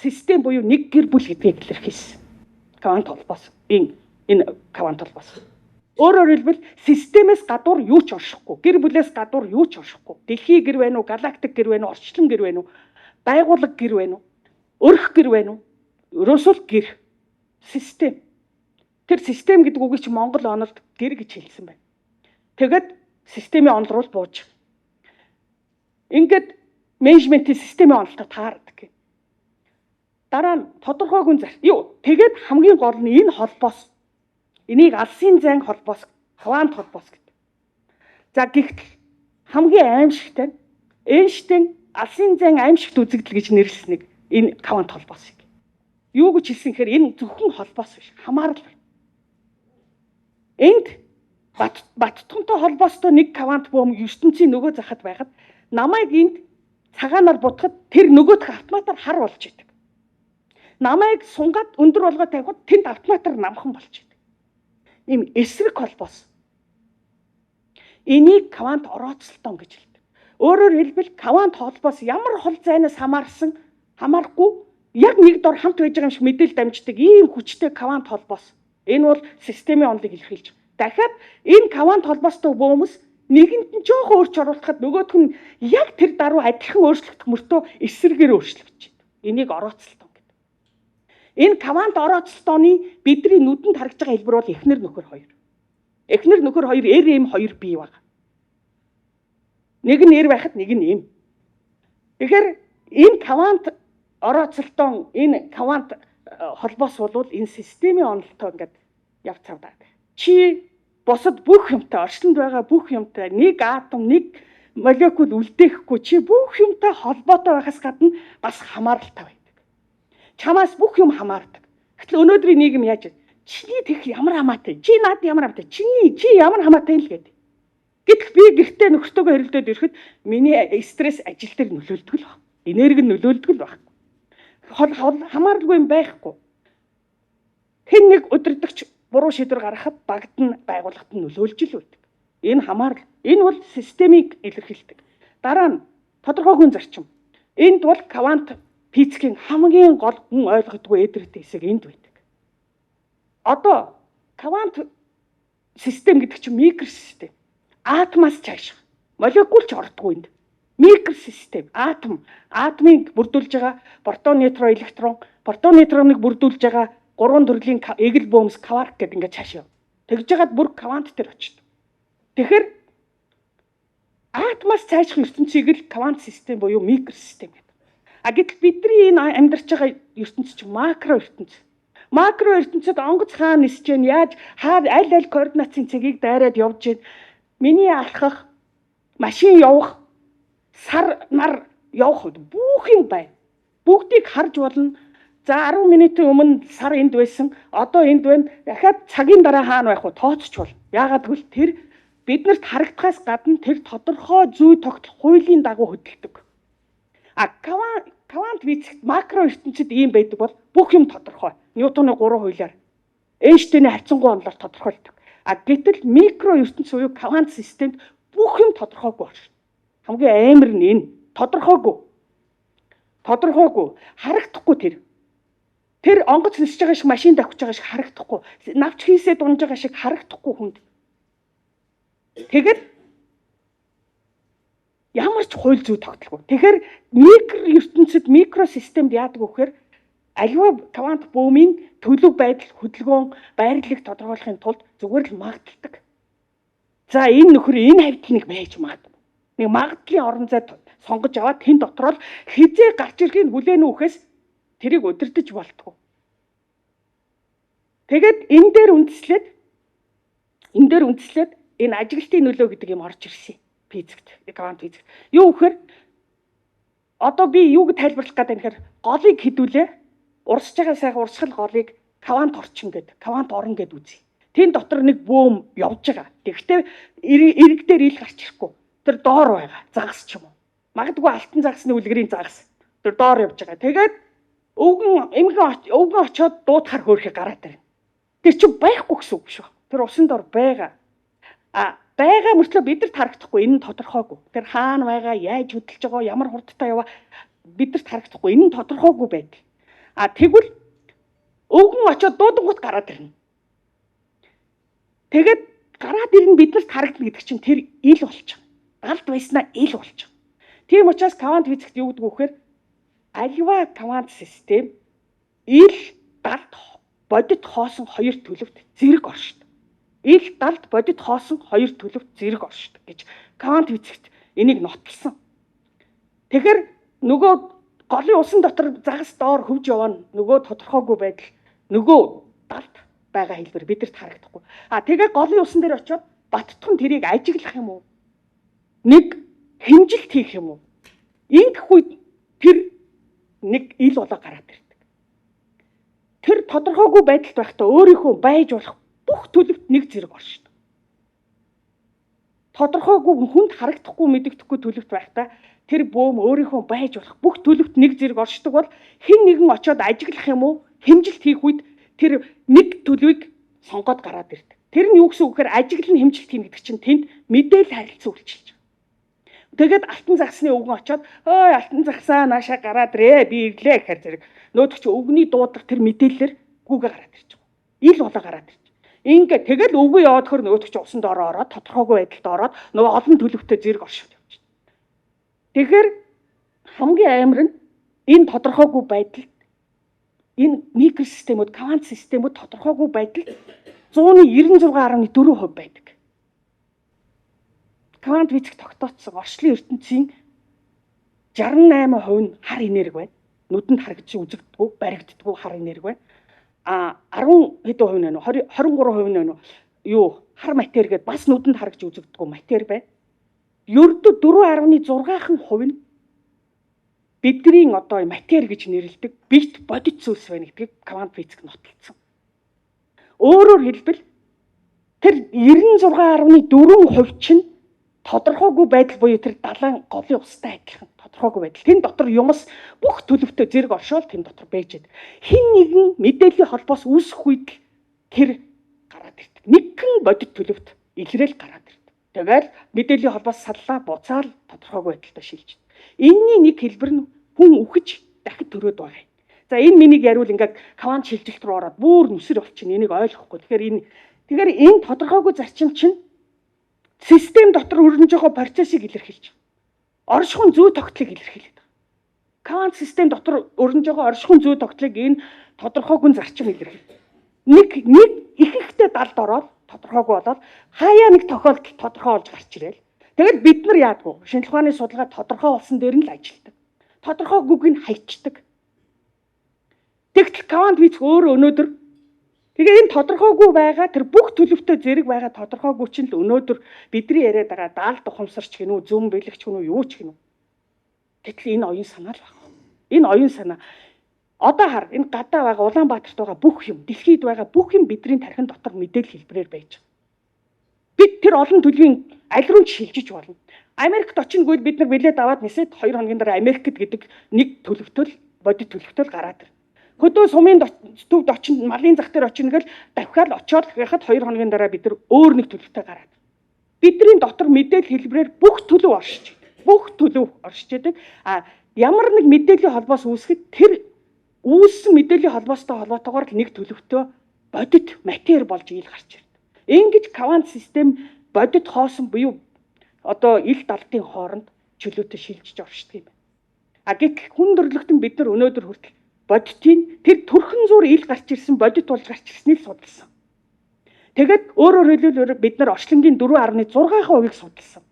систем буюу нэг гэр бүл гэдгийг илэрхийлсэн. Квант холбоос. Энэ квант холбоос. Өөрөөр хэлбэл системээс гадуур юу ч оршихгүй. Гэр бүлээс гадуур юу ч оршихгүй. Дэлхийн гэр байна уу, галактик гэр байна уу, орчлон гэр байна уу, байгууллага гэр байна уу, өрх гэр байна уу? Ерөөсөө л гэр. Систем. Тэр систем гэдэг үгийг чи Монгол онолд гэр гэж хэлсэн байна. Тэгэд системийн онол руу бууж. Ингээд менежментийн системийн онолтой таардаг. Дараа нь тодорхойгүй зар. Юу? Тэгээд хамгийн гол нь энэ холбоос. Энийг алсын зайн холбоос, квант холбоос гэдэг. За гэхдээ хамгийн аимшигтай нь Эйнштейн алсын зайн аимшигт үзэгдэл гэж нэрлэснийг энэ квант холбоосыг. Юу гэж хэлсэн гэхээр энэ зөвхөн холбоос биш, хамаарал байна. Энд баттгонтой холбоостой нэг квант бом ертөнцийн нөгөө захад байхад намайг энд цагаанаар будахад тэр нөгөөх автоматар хар болж идэг. Намайг сунгаад өндөр болгоо тавихад тэнд автоматар намхан болж идэг. Ийм эсрэг холбоос. Энийг квант орооцолтон гэж хэлдэг. Өөрөөр хэлбэл квант холбоос ямар хол зайнаас хамаарсан хамаарахгүй яг нэг дор хамт байж байгаа юм шиг мэдээлэл дамждаг ийм хүчтэй квант холбоос. Энэ бол системийн онолыг илэрхийлж байгаа. Дахиад энэ квант холбоостой бөөмс нэгэнд нь жоохон өөрч оруулахад нөгөөх нь яг тэр даруй адилхан өөрчлөгдөх мөртөө эсрэгээр өөрчлөгдөж байна. Энийг орооцолтон гэдэг. Энэ квант орооцолтооны бидний нүдэнд харагдж байгаа хэлбэр бол эхнэр нөхөр хоёр. Эхнэр нөхөр хоёр RM2 бий баг. Нэг нь R байхад нэг нь M. Тэгэхээр энэ квант орооцолтон энэ квант холбоос бол энэ системийн онолтой ингээд явц цавдаа. Чи бусад бүх юмтай, орчлонд байгаа бүх юмтай нэг атом, нэг молекул үлдээхгүй чи бүх юмтай холбоотой байхаас гадна бас хамааралтай байдаг. Чамаас бүх юм хамаардаг. Гэтэл өнөөдрийн нийгэм яаж вэ? Чиний тех ямар хамаатай? Чи над ямар хамаатай? Чиний чи ямар хамаатай л гэдэг. Гэтэл би гэртээ нөхөртөөгөө хэрэлдээд ирэхэд миний стресс ажил дээр нөлөөлдөг л баг. Энерги нь нөлөөлдөг л баг. Хамааралгүй юм байхгүй. Хэн нэг удирдагч буруу шийдвэр гаргахад багт нь байгууллагт нь нөлөөлж л байдаг. Энэ хамаарал. Энэ бол системийг илэрхийлдэг. Дараа нь тодорхойгүй зарчим. Энд бол квант физикийн хамгийн гол хүн ойлгодгүй эдрэгтэй хэсэг энд байдаг. Одоо квант систем гэдэг чинь микросистем. Атомаас цааших. Молекул ч ордоггүй энд. Микросистем, атом, атомыг бүрдүүлж байгаа протон, нейтрон, электрон, протон, нейтроныг бүрдүүлж байгаа гурван төрлийн эгэл бөөмс кварк гэдэг ингээд цааш яв. Тэгж жагаад бүр квант дээр очдог. Тэгэхээр атомаас цааших ертөнцийг л квант систем буюу микросистем гэдэг. А гэтэл бидний энэ амьдарч байгаа ертөнц чинь макро ертөнц. Макро ертөнцид онгоц хаана нисэж гэн, яаж хаа аль аль координацийн цэгийг дайраад явж гэн, миний алхах, машин явах, сар нар явах бүх юм байна. Бүгдийг харж болно. За 10 минутын өмнө сар энд байсан, одоо энд байна. Дахиад цагийн дараа хаана байх вэ? Тооцч болно. Яагаад гэвэл тэр биднэрт харагдахаас гадна тэр тодорхой зүй тогтол хуулийн дагуу хөдөлдөг. А квант физикт макро ертөнцид ийм байдаг бол бүх юм тодорхой. Ньютоны 3 хуулиар, Эйнштейний харьцангуй онолоор тодорхойлдог. А гэтэл микро ертөнц буюу квант системд бүх юм тодорхойгүй байна. Хамгийн амар нь энэ тодорхойгүй. Тодорхойгүй, харагдахгүй тэр. Тэр онгоц нисэж байгаа шиг, машин давхиж байгаа шиг харагдахгүй. Навч хийсээ дунж байгаа шиг харагдахгүй хүнд. Тэгээд ямар ч хууль зүй тогтолгүй. Тэгэхээр микро ертөнцид, микросистемд яадаг вэ гэхээр аливаа квант бөөмийн төлөв байдал, хөдөлгөөн, байрлалыг тодорхойлохын тулд зүгээр л магадaltaг. За энэ нөхөр энэ хавьд нэг байж магадгүй. Нэг магадлалын орон зай сонгож аваад тэн дотроо л хизээ гарч ирэхийг хүлээн үхээс тэрийг удирдах болтгоо. Тэгээд энэ дээр үндэслээд энэ ажиглалтын нөлөө гэдэг юм орж ирсэн. Физикт, квант физикт. Юу гэхээр одоо би юуг тайлбарлах гэдэг юм гэхээр голыг хэдүүлээ урсж байгаа сайхан урсгал голыг квант орчин гэдэг, квант орон гэд үзье. Тэн дотор нэг бөөм явж байгаа. Тэгэхдээ эрэг дээр ил гарч ирэхгүй. Тэр доор байгаа загас ч юм уу. Магадгүй алтан загасны үлгэрийн загас. Тэр доор явж байгаа. Тэгээд өвгөн эмгэн өвгөн очиод дуутахар хөөрхий гараад ирнэ. Тэр чинь байхгүй гэсэн үг шүү. Тэр усан дор байгаа. А байгаа мөртлөө бидэрт харагдахгүй, энэ нь тодорхойгүй. Тэр хаана байгаа, яаж хөдөлж байгаа, ямар хурдтай яваа бидэрт харагдахгүй, энэ нь тодорхойгүй байдал. А тэгвэл өвгөн очиод дуудангууд гараад ирнэ. Тэгээд гараад ирнэ биднэрт харагдана гэдэг чинь тэр ил болчих. Далд байснаа ил болчих. Тийм учраас квант физикт юу гэдэг вэ гэхээр аливаа квант систем ил далд бодит хоосон хоёр төлөвт зэрэг оршдог. Ил далд бодит хоосон хоёр төлөвт зэрэг оршдог гэж квант физикт энийг нотолсон. Тэгэхээр нөгөө голын усан дотор загас доор хөвж явна, нөгөө тодорхойгүй байдал, нөгөө далд байгаа хэлбэр бидэрт харагдахгүй. А тэгээ голын усан дээр очиод баттхан тэрийг ажиглах юм уу? Нэг хэмжилт хийх юм уу? Ингэх үед тэр нэг ил болоо гараад ирдэг. Тэр тодорхойгүй байдалд байхдаа өөрийнхөө байж болох бүх төлөвт нэг зэрэг оршдог. Тодорхойгүй хүнд харагдахгүй мэдэгдэхгүй төлөвт байхдаа тэр бөөм өөрийнхөө байж болох бүх төлөвт нэг зэрэг оршдог бол хэн нэгэн очиод ажиглах юм уу? Хэмжилт хийх үед тэр нэг төлөвийг сонгоод гараад ирдэг. Тэр нь юу гэсэн үг гэхээр ажиглан хэмжилт хийнэ гэдэг чинь тэнд мэдээлэл харилцан үйлчилж байгаа. Тэгээд алтан загсны өвгөн очиод ой алтан загсаа наашаа гараад ирээ би ирлээ гэхээр зэрэг нөөдөг чи өвгөний дуудлага тэр мэдээллээр гүүгээ гараад ирж байгаа. Ил болоо гараад ирж. Ингээ тэгэл өвгөн яваад хөр нөөдөг чи усан доор ороод тодорхойгүй байдалд ороод нөгөө олон төлөвтэй зэрэг оршиж явж. Тэгэхээр хамгийн амар нь энэ тодорхойгүй байдал энэ микросистемүүд, квант системүүд тодорхойгүй байдал 196.4% байдаг. Квант физик тогтооцсон орчлон ертөнцийн 68% нь хар энерги байна. Нүдэнд харагдаж үзэгддэггүй, баригддаггүй хар энерги байна. А 10 хэдэн хувь нь вэ? 23% нь вэ? Юу хар матери гэдээ бас нүдэнд харагдаж үзэгддэггүй матери байна. Ердөө 4.6% нь бидний одоо матери гэж нэрлэдэг бит бодит зүйлс байна гэдгийг квант физик нотолцсон. Өөрөөр хэлбэл тэр 96.4% чинь тодорхойгүй байдал буюу тэр далайн голын устай адилхан тодорхойгүй байдал. Тэн дотор юмс бүх төлөвтэй зэрэг оршоол тэн дотор байж байгаа. Хин нэгэн мэдээллийн холбоос үүсэх үед л тэр гараад ирдэг. Нэгэн бодит төлөвт илрээл гараад ирдэг. Тэгэл мэдээллийн холбоос саллаа буцаал тодорхойгүй байдалтай шилжиж. Энийний нэг хэлбэр нь Хүн үхэж дахид төрөөд байгаа юм. За энэ миний яриул ингээд квант шилжилт рүү ороод бүр нүсэр болчихно. Энийг ойлгохгүй. Тэгэхээр энэ тодорхойгүй зарчим чинь систем дотор өрнөж байгаа процессыг илэрхийлж байгаа. Оршихуйн зүй тогтлыг илэрхийлээд байгаа. Квант систем дотор өрнөж байгаа оршихуйн зүй тогтлыг энэ тодорхойгүй зарчим илэрхийлж. Нэг ихэнхдээ далд ороод тодорхойгүй болоод хаяа нэг тохиолдолд тодорхой болж гарч ирээл. Тэгэл бид нар яадгүй. Шинжлэх ухааны судалгаа тодорхой болсон дээр нь л ажилладаг. Тодорхойгүйг нь хайчдаг. Тэгтэл квант физик өөрөө өнөөдөр тэгээ энэ тодорхойгүй байгаа тэр бүх төлөвтэй зэрэг байгаа тодорхойгүй чинь л өнөөдөр бидний яриад байгаа даалд ухамсарч гинүү, зүм бэлэгч гинүү, юу ч гинүү. Гэтэл энэ оюун санаа л байна. Энэ оюун санаа одоо хар энэ гадаа байгаа Улаанбаатарт байгаа бүх юм, дэлхийд байгаа бүх юм бидний тархин дотор мэдээлэл хэлбэрээр байж байгаа. Бид тэр олон төлөвийн аль руу ч шилжиж болно. Америкт очино гэвэл бид нар билет аваад нисээд 2 хоногийн дараа Америкт гэдэг нэг төлөвтөл бодит төлөвтөл гараад ирнэ. Хөдөө сумын төвд очино, малын зах дээр очино гэл давхиал очиод гэхэд 2 хоногийн дараа бид нар өөр нэг төлөвтэй гараад. Бидний дотор мэдээлэл хэлбэрээр бүх төлөв оршиж байдаг. Бүх төлөв оршиж байдаг. А ямар нэг мэдээллийн холбоос үүсгэхэд тэр үүссэн мэдээллийн холбоостой холбоотойгоор л нэг төлөвтөө бодит матер болж ил гарч ирдэг. Ингэж квант систем бодит хоосон буюу одоо ил далдын хооронд чөлөөтэй шилжиж оршдог юм байна. А гэтэл хүн төрлөختөн бид нар өнөөдөр хүртэл бодитын тэр төрхөн зуур ил гарч ирсэн бодит болж гарч ирснийг судалсан. Тэгээд өөрөөр хэлбэл бид нар орчлонгийн 4.6%-ийг судалсан.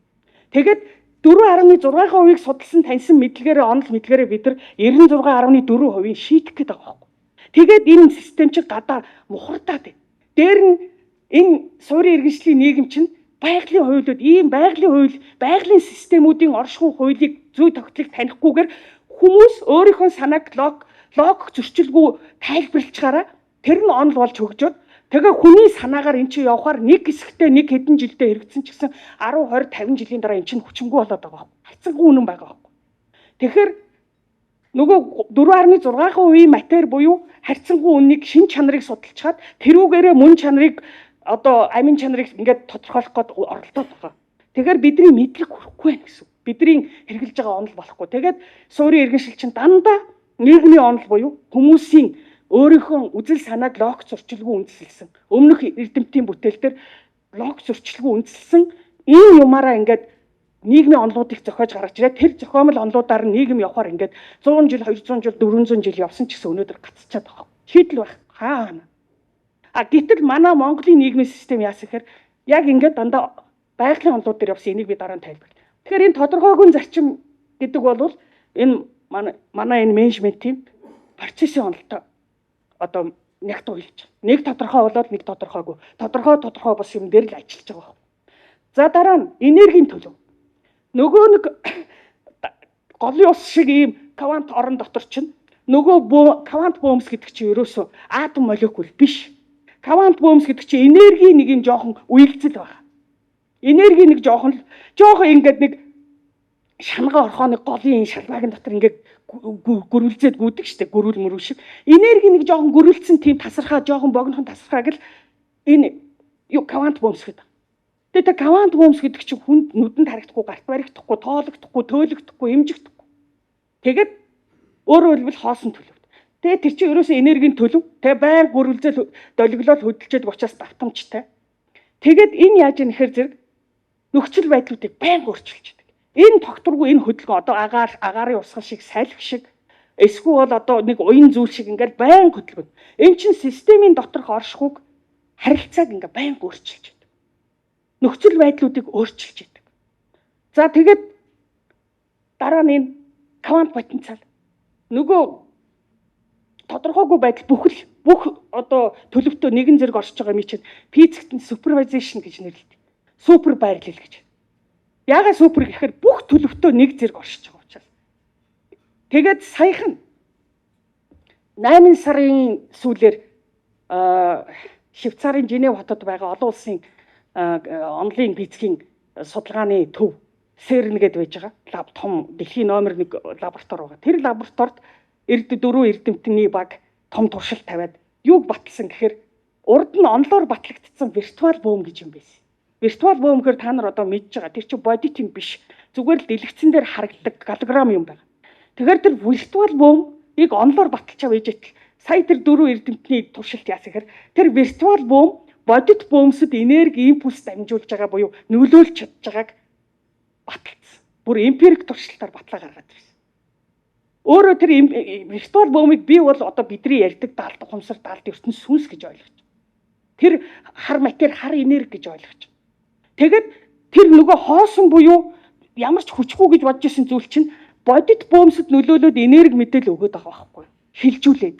Тэгээд 4.6%-ийг судалсан таньсан мэдлэгээрээ онол мэдлэгээрээ бид нар 96.4%-ийг шийдэх гээд байгаа байхгүй. Тэгээд энэ систем чинь гадаа мухардаад байна. Дээр нь энэ суурийн иргэншлийн нийгэм чинь байгалийн хуулиуд, ийм байгалийн хууль, байгалийн системүүдийн оршихуй хуулийг зүй тогтлыг танихгүйгээр хүмүүс өөрийнхөө санааг логик зөрчилгүй тайлбарлажгаараа тэр нь онол болж хөгжөөд тэгээ хүний санаагаар эн чинь явахаар нэг хэсэгтээ нэг хэдэн жилдээ хэрэгцсэн ч гэсэн 10 20 50 жилийн дараа эн чинь хүчингүй болоод байгаа байхгүй. Харьцангуй үнэн байгаа байхгүй. Тэгэхээр нөгөө 4.6% матер буюу харьцангуй үннийг шин чанарыг судалчаад тэрүүгээрээ мөн чанарыг одоо амин чанарыг ингээд тодорхойлох гээд оролдоод байгаа. Тэгэхээр бидний мэдлэг хүрэхгүй байх гэсэн. Бидний хэрэглэж байгаа онол болохгүй. Тэгээд суурийн иргэншил чинь дандаа нийгмийн онол буюу хүмүүсийн өөрийнхөө үзэл санааг логик зөрчилгүй үндэслэсэн. Өмнөх эрдэмтдийн бүтээл дээр логик зөрчилгүй үндэслэсэн ийм юмараа ингээд нийгмийн онолуудыг зохиож гаргаж ирээд тэр зохиомл онолуудаар нийгэм явахаар ингээд 100 жил, 200 жил, 400 жил явсан ч гэсэн өнөөдөр гацчаад байгаа. Шийдэл байх хаана. А гэтэл манай Монголын нийгмийн систем яасан гэхээр яг ингээд дандаа байгалийн онолууд дээр явсан. Энийг би дараа нь тайлбарлая. Тэгэхээр энэ тодорхойгүй зарчим гэдэг бол энэ манай энэ менежментийн процессын онолтой одоо нягт уйлж байгаа. Нэг тодорхой болоод нэг тодорхойгүй. Тодорхой бас юм дээр л ажиллаж байгаа байхгүй. За дараа нь энергийн төлөв. Нөгөө нэг голын ус шиг ийм квант орон дотор чинь нөгөө квант бөөмс гэдэг чинь ерөөсөө атом молекул биш. Квант бөөмс гэдэг чинь энергийн нэг юм жоохон уялцэл байна. Энергийн нэг жоохон ингээд нэг шангаа орхооны голын шалбаагийн дотор ингээд гөрүүлзээд гүдэг штэ, гөрүүл мөрүүл шиг. Энерги нэг жоохон гөрүүлсэн тийм тасархаа, жоохон богинохон тасархааг л энэ юу квант бөөмс гэдэг. Тэгээ тэр квант бөөмс гэдэг чинь хүнд нүдэнд харагдахгүй, гарт баригдахгүй, тоологдохгүй, төөлөгдөхгүй, эмжигдэхгүй. Тэгээд өөрөөр хэлбэл хоосон төлөв. Тэгээ тэр чинь ерөөсөө энергийн төлөв. Тэгээ байн гөрүүлзэл долгилол хөдөлжээд учраас давтамжтай. Тэгээд энэ яаж юм нэхэр зэрэг нөхцөл байдлуудыг байн өөрчилж. Энэ тогтворгүй энэ хөдөлгөөн одоо агаарын урсгал шиг, салхи шиг, эсвэл бол одоо нэг уян зүйл шиг ингээд байн хөдөлгөөн. Энэ чинь системийн доторх оршихуйг харилцааг ингээд байн өөрчилж байдаг. Нөхцөл байдлуудыг өөрчилж байдаг. За тэгээд дараа нь энэ квант потенциал нөгөө тодорхойгүй байдал бүх одоо төлөвтөө нэгэн зэрэг оршиж байгаа юм чинь физикт нь супервайзашн гэж нэрлэдэг. Супер байрлал гэж. Яагаад супер гэхээр бүх төлөвтөө нэг зэрэг оршиж байгаа учраас. Тэгээд саяхан 8 сарын сүүлээр Швейцарын Женев хотод байгаа олон улсын онлайн физикийн судалгааны төв СЭРН гэдээ байж байгаа. Том дэлхийн номер 1 лаборатори байгаа. Тэр лабораторид дөрвөн эрдэмтний баг том туршилт тавиад юуг баталсан гэхээр урд нь онлоор батлагдсан виртуал бөөм гэж юм байсан. Виртуал бөөм гэхээр та нар одоо мэдж байгаа. Тэр чинь бодит юм биш. Зүгээр л дэлгэцэн дээр харагдадаг голограм юм байна. Тэгэхээр тэр виртуал бөөмийг онлоор баталж авч ээжэтэл сая тэр дөрвөн эрдэмтний туршилт яасан гэхээр тэр виртуал бөөм бодит бөөмсөд энерги импульс дамжуулж байгаа буюу нөлөөлж чадж байгааг баталсан. Бүр эмпирик туршилтаар батлаа гаргаад ирсэн. Өөрөө тэр виртуал бөөмийг би бол одоо бидний ярьдаг даалт ухамсар, даалт ертөнц сүнс гэж ойлгож. Тэр хар матер, хар энерги гэж ойлгож. Тэгээд тэр нөгөө хоосон буюу ямар ч хүчгүй гэж бодож исэн зүйл чинь бодит бөөмсөд нөлөөлөөд энерги мэдээлэл өгөөд байгаа байхгүй юу? Хилжүүлээд.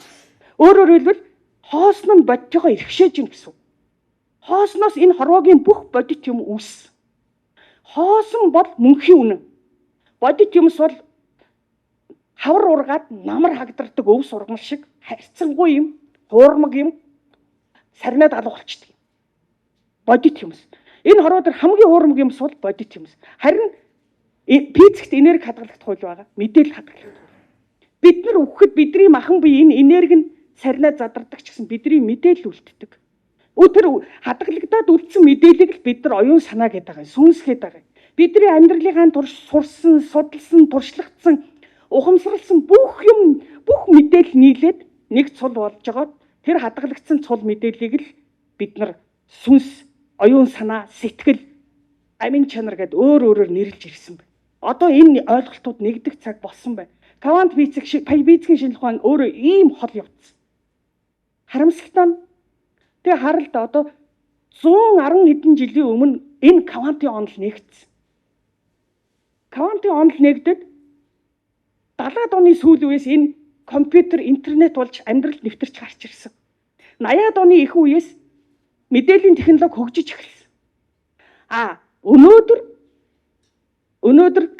Өөрөөр хэлбэл хоосон нь бодитойгоо иргэшээж гин гэсэн. Хоосноос энэ хорвоогийн бүх бодит юм үүссэн. Хоосон бол мөнхийн үнэн. Бодит юмс бол хавар ургаад намар хагдардаг өв сургам шиг харьцангуй юм, хуурмаг юм, сарнаад алга болчдөг. Бодит юмс. Энэ хорвоо дээр хамгийн хуурмаг юмс бол бодит юмс. Харин физикт энерги хадгалагдах хууль байгаа. Мэдээлэл хадгалагдах хууль. Бид нар үхэхэд бидний махан бие энэ энерги нь сарнаа задардаг ч гэсэн бидний мэдээлэл үлддэг. Тэр хадгалагдаад үлдсэн мэдээллийг л бид нар оюун санаа гэдэг байгаа, сүнс гэдэг байгаа. Бидний амьдралынхаа турш сурсан, судалсан, туршлагдсан, ухамсарласан бүх юм, бүх мэдээлэл нийлээд нэг цул болж байгаа. Тэр хадгалагдсан цул мэдээллийг л бид нар сүнс, оюун санаа, сэтгэл, амин чанар гэд өөр өөрөөр нэрлж ирсэн байна. Одоо энэ ойлголтууд нэгдэх цаг болсон байна. Квант физик, физикийн шинжилгээ ухаан өөрөө ийм хол явцсан. Харамсалтай нь тэгээ харалт одоо 110 хэдэн жилийн өмнө энэ квантын онол нэгдсэн. Квантын онол нэгдэд 70-аад оны сүүл үеэс энэ компьютер, интернет болж амьдралд нэвтэрч гарч ирсэн. 80-аад оны их үеэс мэдээллийн технологи хөгжиж эхэлсэн. А өнөөдөр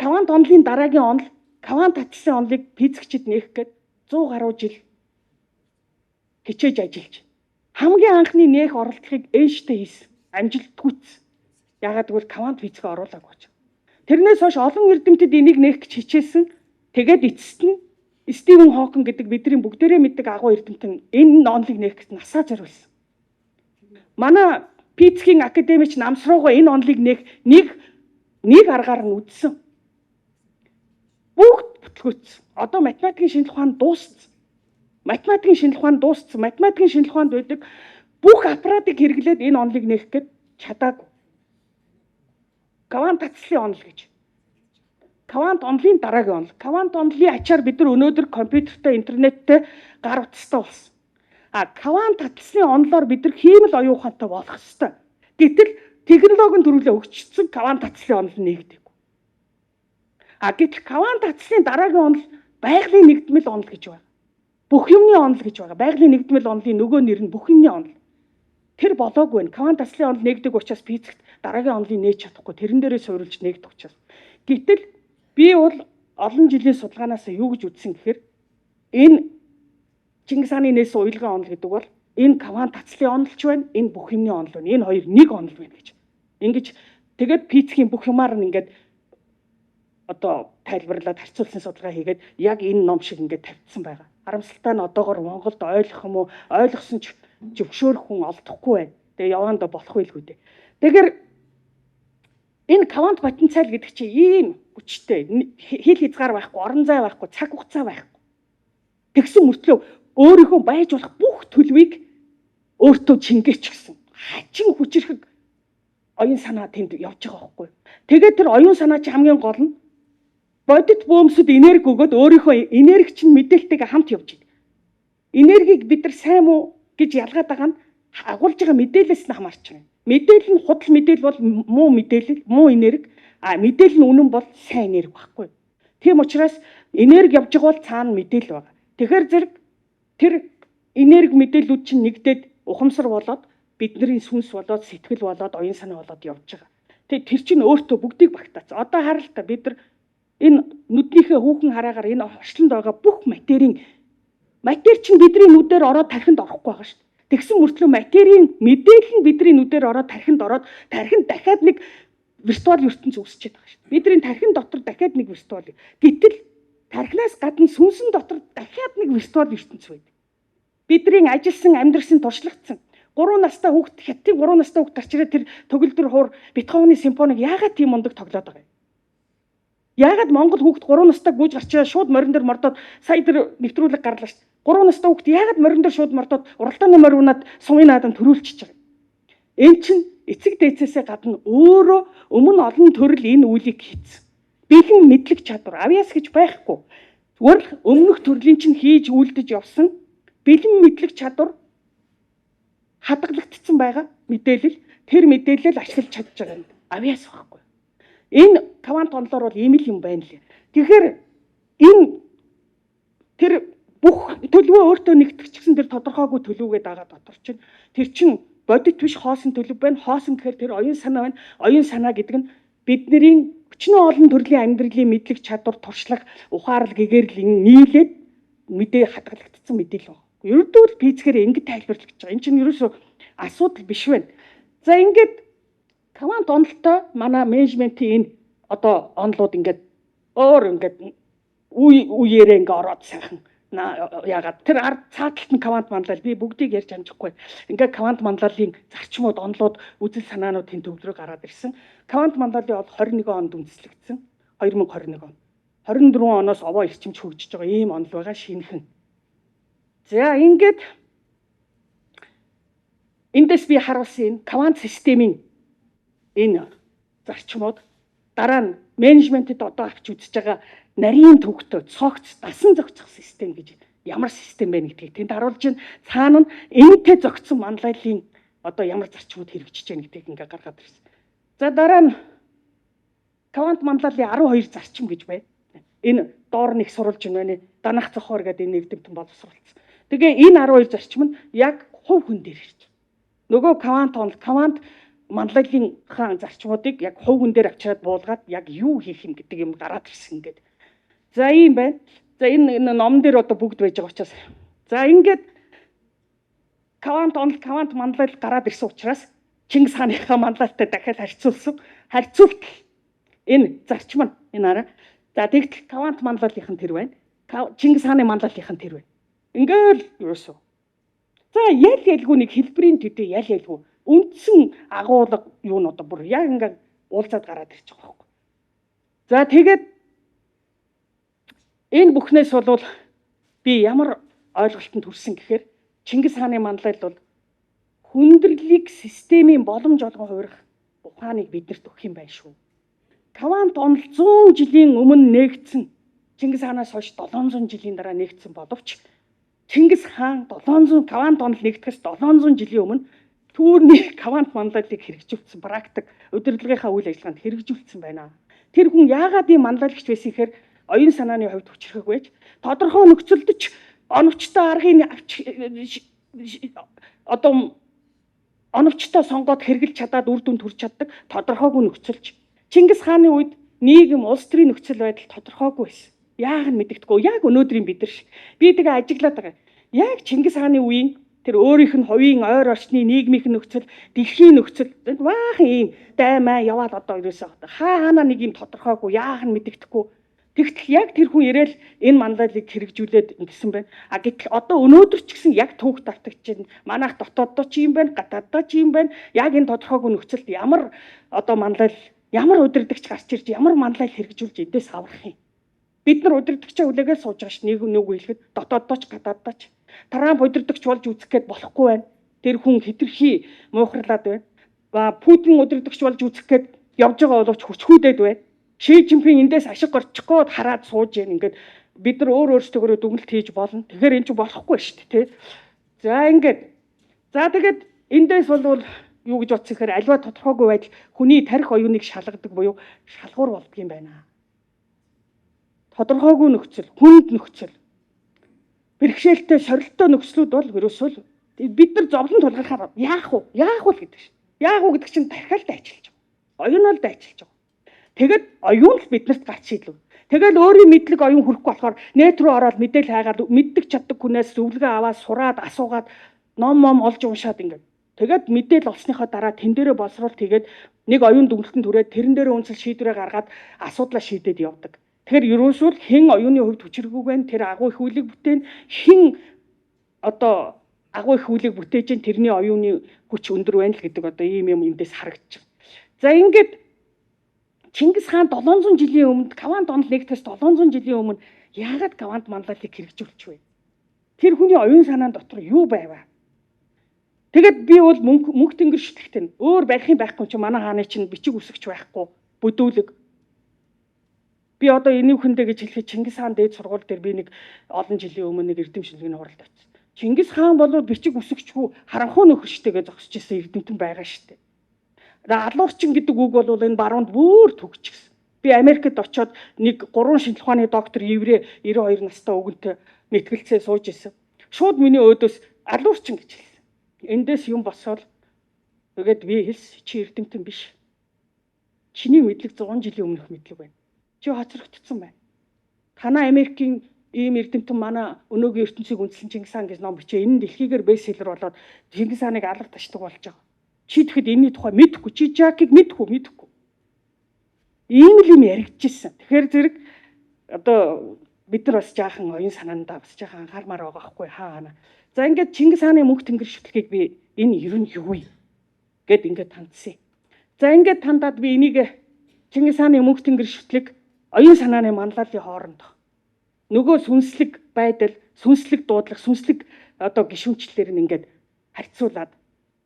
квант онолын дараагийн онол, квант таталцсан онолыг физикчид нээх гээд 100 гаруй жил хичээж ажиллаж. Хамгийн анхны нээх оролдлогыг Эйнштейн хийсэн. Амжилтгүйц. Яагаад гэвэл квант физикээ оруулаагүй ч. Тэрнээс хойш олон эрдэмтэд энийг нээх гэж хичээсэн. Тэгээд эцэст нь Стивен Хокинг гэдэг бидний бүгдээрээ мэддэг агуу эрдэмтэн энэ онолыг нээх гэж насаа зориулсан. Манай физикийн академич намс руугаа энэ онолыг нээх нэг аргаар нь үдсэн. Бүгд бүтлгүүцсэн. Одоо математикийн шинжилгээ ухаан дууссан. Математикийн шинжилгээ ухаан дууссан. Математикийн шинжилгээ ухаанд байдаг бүх аппаратыг хэрэглээд энэ онолыг нээх гээд чадаагүй. Квант татслын онол гэж. Квант онолын дараагийн онол. Квант онолын ачаар бид нар өнөөдөр компьютертэй, интернеттэй, гар утастай болсон. А квант таталцлын онолоор бид нар хиймэл оюун ухаантай болох ёстой. Гэтэл технологи нь төрүүлээ өгчсөн квант таталцлын онол нэгдээгүй. А гэтэл квант таталцлын дараагийн онол байгалийн нэгдмэл онол гэж байна. Бүх юмны онол гэж байгаа. Байгалийн нэгдмэл онолын нөгөө нэр нь бүх юмны онол. Тэр болоогүй байна. Квант таталцлын онол нэгдэг учраас физикт дараагийн онолыг нээж чадахгүй. Тэрэн дээрээ суурилж нэгдэх учраас. Гэтэл би бол олон жилийн судалгаанаас юу гэж үзсэн гэхээр энэ Чингис хааны нээсэн уялгын онол гэдэг бол энэ квант таталцлын онолч байна, энэ бүх юмны онол байна. Энэ хоёр нэг онол байна гэж. Ингэж тэгээд физикийн бүх юмар нь ингээд одоо тайлбарлаад харьцуулсан судалгаа хийгээд яг энэ ном шиг ингээд тавьчихсан байгаа. Харамсалтай нь одоогор Монголд ойлгох юм уу? Ойлгосон ч зөвшөөрөх хүн олдохгүй байна. Тэгээ яваандаа болох байлгүй дээ. Тэгэхээр энэ квант потенциал гэдэг чинь ийм хүчтэй, хил хязгаар байхгүй, орон зай байхгүй, цаг хугацаа байхгүй. Тэгсэн мөртлөө өөрийнхөө байж болох бүх төлөвийг өөртөө чингээч гэсэн хачин хүчирхэг оюун санаа тэнд явж байгаа байхгүй. Тэгээд тэр оюун санаа чи хамгийн гол нь бодит бөөмсөд энерги өгөөд өөрийнхөө энерги чинь мэдээлэлтэйгээ хамт явж байна. Энергийг бид нар сайн муу гэж ялгаад байгаа нь агуулж байгаа мэдээлэлээс нь хамаарч байгаа. Мэдээлэл нь худал мэдээлэл бол муу мэдээлэл, муу энерги, а мэдээлэл нь үнэн бол сайн энерги байхгүй. Тийм учраас энерги явж байгаа бол цаана мэдээлэл байгаа. Тэгэхээр зэрэг тэр энерги мэдээллүүд чинь нэгдээд ухамсар болоод бидний сүнс болоод сэтгэл болоод оюун санаа болоод явж байгаа. Тэгээ тэр чинь өөртөө бүгдийг багтаац. Одоо харал та бид нар энэ нүднийхээ хүүхэн хараагаар энэ орчлонд байгаа бүх материйн матер чинь бидний нүдээр ороод тархинд орохгүй байгаа шүү дээ. Тэгсэн мөртлөө материйн мэдээлэл нь бидний нүдээр ороод тархинд ороод тархинд дахиад нэг виртуал ертөнц үүсчихэд байгаа шүү дээ. Бидний тархин дотор дахиад нэг виртуал. Гэтэл тархинаас гадна сүнсэн дотор дахиад нэг виртуал ертөнц байдаг. Бидний ажилласан, амьдрсан, туршлагдсан. 3 настай хүүхэд хятадын 3 настай хүүхэд гарч ирээд тэр төгөлдөр хуур Бетховений симфоник яагаад тийм мундаг тоглоод байгаа юм? Яагаад Монгол хүүхэд 3 настай гүйж гарчаа шууд морин дээр мордоод сая тэр нэвтрүүлэг гарлаа шүү дээ. 3 настай хүүхэд яагаад морин дээр шууд мордоод уралдааны морь унаад сумын наадам төрүүлчихэж байгаа юм. Эн чинь эцэг дээдсээсээ гадна өөрөө өмнө олон төрөл энэ үйлийг хийцэн. Бэлэн мэдлэг чадвар авьяас гэж байхгүй. Зүгээр л өмнөх төрлийн чинь хийж үйлдэж явсан бэлэн мэдлэг чадвар хадгалагдсан байгаа мэдээлэл, тэр мэдээлэл ашиглаж чадж байгаа юм. Авьяас байхгүй. Энэ квант онолоор бол ийм л юм байна лээ. Тэгэхээр энэ тэр бүх төлөвөө өөртөө нэгтгэжсэн тэр тодорхойгүй төлөвгээ дагаад дотор чинь тэр чинь бодит биш хоосон төлөв байна. Хоосон гэхээр тэр оюун санаа байна. Оюун санаа гэдэг нь бидний өчнөө олон төрлийн амьдралын мэдлэг чадвар, туршлага, ухаарл, гэгэрэл нийлээд мэдээ хадгалагдсан мэдээлэл байна. Ердөө л физикээр ингэж тайлбарлаж байгаа. Энэ чинь ерөөсөө асуудал биш байна. За ингээд квант онолтой манай менежментийн энэ одоо онолууд ингээд өөр ингээд үе үеэрээ ингээд ороод сайхан яагаад тэр ард цааталт нь квант манлал би бүгдийг ярьж амжихгүй. Ингээд квант манлайллын зарчмууд, онолууд, үзэл санаануудын төвлөрөө гараад ирсэн. Квант манлайллын бол 21 онд үндэслэгдсэн. 2021 он. 24 оноос овоо эрчимч хөгжиж байгаа ийм онол байгаа шинэхэн. За ингээд эндээс би харуулсан энэ квант системийн энэ зарчмууд дараа нь менежментэд одоо авч үзэж байгаа нарийн төвхтөө цогц дасан зохицох систем гэж ямар систем бэ гэдгийг тэнд харуулж байна. Цаана нь энэтэй зохицсон манлайллын одоо ямар зарчмууд хэрэгжиж байна гэдгийг ингээ гаргаад ирсэн. За дараа нь квант манлайллын 12 зарчим гэж байна. Энэ доор нэг сурвалж байна. Данах цохоор гэдэг энэ эрдэмтэн боловсруулсан. Тэгээ энэ 12 зарчим нь яг хувь хүн дээр ирж байна. Нөгөө квант онол, квант манлайллын зарчмуудыг яг хувь хүн дээр авчираад буулгаад яг юу хийх юм гэдэг юм гараад ирсэн ингээд. За ийм байна. За энэ ном дээр одоо бүгд байж байгаа учраас. За ингээд квант онол, квант манлайл гараад ирсэн учраас Чингис хааныхаа манлайлтай дахиад харьцуулсан. Харьцуултал энэ зарчим нь энэ араа. За тэгтэл квант манлайллынх нь тэр байна. Чингис хааны манлайллынх нь тэр байна. Ингээл ерөөсөө. За ял ялгүй нэг хэлбэрийн төдий ял ялгүй үндсэн агуулга юу н одоо бүр яг ингээд уулзаад гараад ирчих байгаа байхгүй. За тэгээд энэ бүхнээс бол би ямар ойлголтод хүрсэн гэхээр Чингис хааны манлайл бол хүндрэлийг системийн боломж олгон хувирах ухааныг биднэрт өгөх юм байна шүү. Квант онол 100 жилийн өмнө нээгдсэн. Чингис хаанаас хойш 700 жилийн дараа нээгдсэн боловч Чингис хаан 700 квант онол нэгдэхээс 700 жилийн өмнө түүрний квант манлайллыг хэрэгжүүлсэн, практик удирдлагынхаа үйл ажиллагаанд хэрэгжүүлсэн байна. Тэр хүн яагаад ийм манлайлагч байсан гэхээр оюун санааны хувьд хүчрхэг байж тодорхой нөхцөлд ч оновчтой аргыг авч одоо оновчтой сонгоод хэрэгжилж чадаад үр дүнд хүрч чаддаг тодорхойгүй нөхцөлж. Чингис хааны үед нийгэм улс төрийн нөхцөл байдал тодорхойгүй байсан. Яг нь мэдэгдэхгүй. Яг өнөөдрийн бид нар шиг. Би тэгээ ажиглаад байгаа. Яг Чингис хааны үеийн тэр өөрийнх нь хувийн ойр орчны нийгмийн нөхцөл, дэлхийн нөхцөл баахан ийм даймаа яваал одоо ерөөсөө хаа хаана нэг юм тодорхойгүй, яах нь мэдэгдэхгүй. Тэгтэл яг тэр хүн ирээл энэ манлайллыг хэрэгжүүлээд ингэсэн байна. А гэтэл одоо өнөөдөр ч гэсэн яг түүх давтагч чинь манайх дотооддоо ч юм байна, гадааддоо ч юм байна. Яг энэ тодорхойгүй нөхцөлд ямар одоо манлайл, ямар удирдагч гарч ирж, ямар манлайл хэрэгжүүлж эдээс аврах юм. Бид нар удирдагчаа хүлээгээд сууж байгаа ш. Нэг нэг хэлэхэд дотооддоо ч гадааддоо ч. Трамп удирдагч болж үзэх гээд болохгүй байна. Тэр хүн хитрхи муухарлаад байна. Ба Путин удирдагч болж үзэх гээд явж байгаа боловч хүчхүүдэд байна. Ши Жинпин эндээс ашиг горчих гээд хараад сууж яана. Ингээд бид нар өөр өөрсдөөрөө дүгнэлт хийж болно. Тэгэхээр энэ чинь болохгүй шүү дээ, тэ. За ингээд. За тэгээд эндээс бол юу гэж бодсон гэхээр аливаа тодорхойгүй байдал хүний тарих оюуныг шалгадаг буюу шалгуур болдго юм байна. Тодорхойгүй нөхцөл, хүнд нөхцөл, бэрхшээлтэй, сорилттой нөхцлүүд бол ерөөсөө л бид нар зовлон тулгархаар яах вэ? Яах вэ гэдэг шин. Яах вэ гэдэг чинь тархиал дайчилж байгаа. Оюунол дайчилж байгаа. Тэгэд оюун л биднэрт гарч шийдлээ. Тэгэл өөрийн мэдлэг оюун хүрэхгүй болохоор нэт рүү ороод мэдээл хайгаад мэддэг чаддаг хүнээс зөвлөгөө аваад сураад асуугаад ном мом олж уншаад ингээд. Тэгээд мэдээл олсныхоо дараа тэн дээрээ боловсруул тэгээд нэг оюун дүгнэлтэнд хүрээд тэрэн дээрээ үнсэл шийдвэрээ гаргаад асуудлаа шийдээд явдаг. Тэгэхээр ерөөсөө л хэн оюуны хувьд хүчирхэг байна, тэр агуу их үйлийг бүтээн, хэн одоо агуу их үйлийг бүтээж чинь тэрний оюуны хүч өндөр байна л гэдэг одоо ийм юм эндээс харагдчих. За ингээд Чингис хаан 700 жилийн өмнө Квант онол нэгтгэс 700 жилийн өмнө яагаад квант манлайллыг хэрэгжүүлчих вэ? Тэр хүний оюун санаан дотор юу байваа? Тэгэд би бол мөнх тэнгэр шүтлэгтэн. Өөр барих юм байхгүй чи манай хааны чинь бичиг үсгч байхгүй бүдүүлэг. Би одоо энүүхэндээ гэж хэлэхэд Чингис хаан дээд сургууль дээр би нэг олон жилийн өмнө нэг эрдэм шинжилгээний хуралд очсон. Чингис хаан бол бичиг үсгчгүй харанхуй нөхөрчтэйгээ зогсож исэн эрдэмтэн байгаа шүү дээ. Алуурчин гэдэг үг бол энэ баруунд бүр төгсчихсэн. Би Америкт очиод нэг 3 шинжлэх ухааны доктор еврей 92 настай өгөнтэй мэтгэлцээ сууж исэн. Шууд миний өөдөөс алуурчин гэж хэлсэн. Эндээс юм босоод тэгээд би хэлс чи эрдэмтэн биш. Чиний мэдлэг 100 жилийн өмнөх мэдлэг байна. Чи хоцрогдсон байна. Танаа Америкийн ийм эрдэмтэн манай өнөөгийн ертөнцийг үндэслэн Чингис хаан гэж ном бичээ. Энэ нь дэлхийгээр бестселлер болоод Чингис хааныг алга ташдаг болж байгаа. Чи тэгэхэд энэний тухай мэдэхгүй. Чи Жакийг мэдэхгүй. Ийм л юм яригдчихсэн. Тэгэхээр зэрэг одоо бид нар бас жаахан оюун санаандаа бас жаахан анхаармаар байгаа хгүй хаана. За ингээд Чингис хааны мөнх тэнгэр шүтлгийг би энэ ер нь юу вэ гэд ингээд хандсан. За ингээд хандаад би энийг Чингис хааны мөнх тэнгэр шүтлэг оюун санааны манлайллын хооронд нөгөө сүнслэг байдал, сүнслэг дуудлага, сүнслэг одоо гишүүнчлэлээр нь ингээд харьцуулаад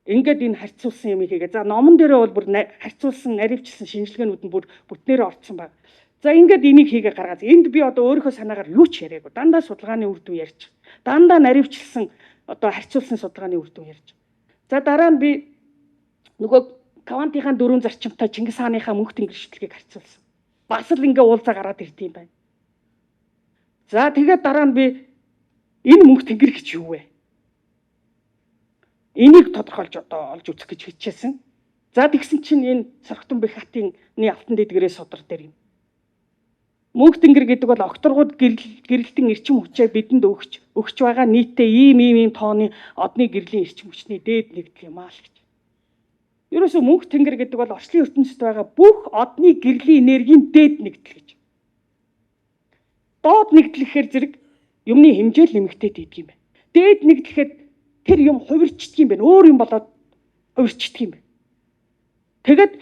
ингээд энэ харьцуулсан юм хийгээ. За номон дээрээ бол бүр харьцуулсан, наривчилсан шинжилгээнүүд нь бүр бүтнээрээ орцсон байна. За ингээд энийг хийгээ гаргаад энд би одоо өөрийнхөө санаагаар юу ч яриаггүй. Дандаа судалгааны үр дүн ярьж. Дандаа наривчилсан одоо харьцуулсан судалгааны үр дүн ярьж. За дараа нь би нөгөө квантынхаа дөрвөн зарчимтай Чингис хааныхаа мөнх тэнгэр шүтлгийг харьцуулсан. Бас л ингээ уулзаа гараад ирд юм байна. За тэгээд дараа нь би энэ мөнх тэнгэр гэж юу вэ? Энийг тодорхойлж одоо олж үзэх гэж хичээсэн. За тэгсэн чинь энэ Сорогтон бэх хатын алтан дэдгэрээ судар дээр юм. Мөнх тэнгэр гэдэг бол огторгууд гэрэлтэн эрчим хүчээ бидэнд өгч байгаа нийтдээ ийм ийм ийм тооны одны гэрлийн эрчим хүчний дээд нэгдэл юм аа л гэж. Ерөөсөө мөнх тэнгэр гэдэг бол орчлын ертөнцид байгаа бүх одны гэрлийн энергийн дээд нэгдэл гэж. Доод нэгдэл гэхээр зэрэг юмны хэмжээ л нэмэгдээд идэг юм байна. Дээд нэгдлэхэд тэр юм хувирчдаг юм байна. Өөр юм болоод хувирчдаг юм байна. Тэгэд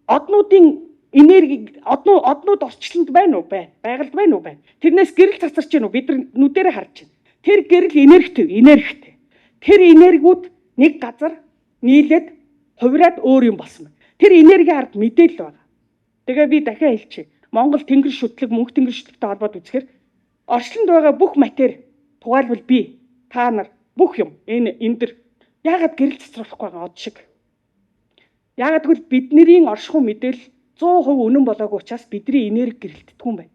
однуудын энерги однууд орчлонд байна уу? Байна. Байгальд байна уу? Байна. Тэрнээс гэрэл цацарч байна уу? Бид нар нүдэрээ харж байна. Тэр гэрэл энергитэй, энергитэй. Тэр энергиуд нэг газар нийлээд хувираад өөр юм болсон байна. Тэр энергийн ард мэдээлэл байгаа. Тэгээ би дахиад хэлчихье. Монгол тэнгэр шүтлэг, мөнх тэнгэр шүтлэгтэй холбоод үзэхээр орчлонд байгаа бүх матери, тухайлбал би, та нар бүх юм энэ энэ дэр яагаад гэрэл цацруулахгүй байгаа од шиг. Яагаад гэвэл бидний оршихуй мэдээлэл 100% үнэн болоогүй учраас бидний энерги гэрэлтдэггүй юм байна.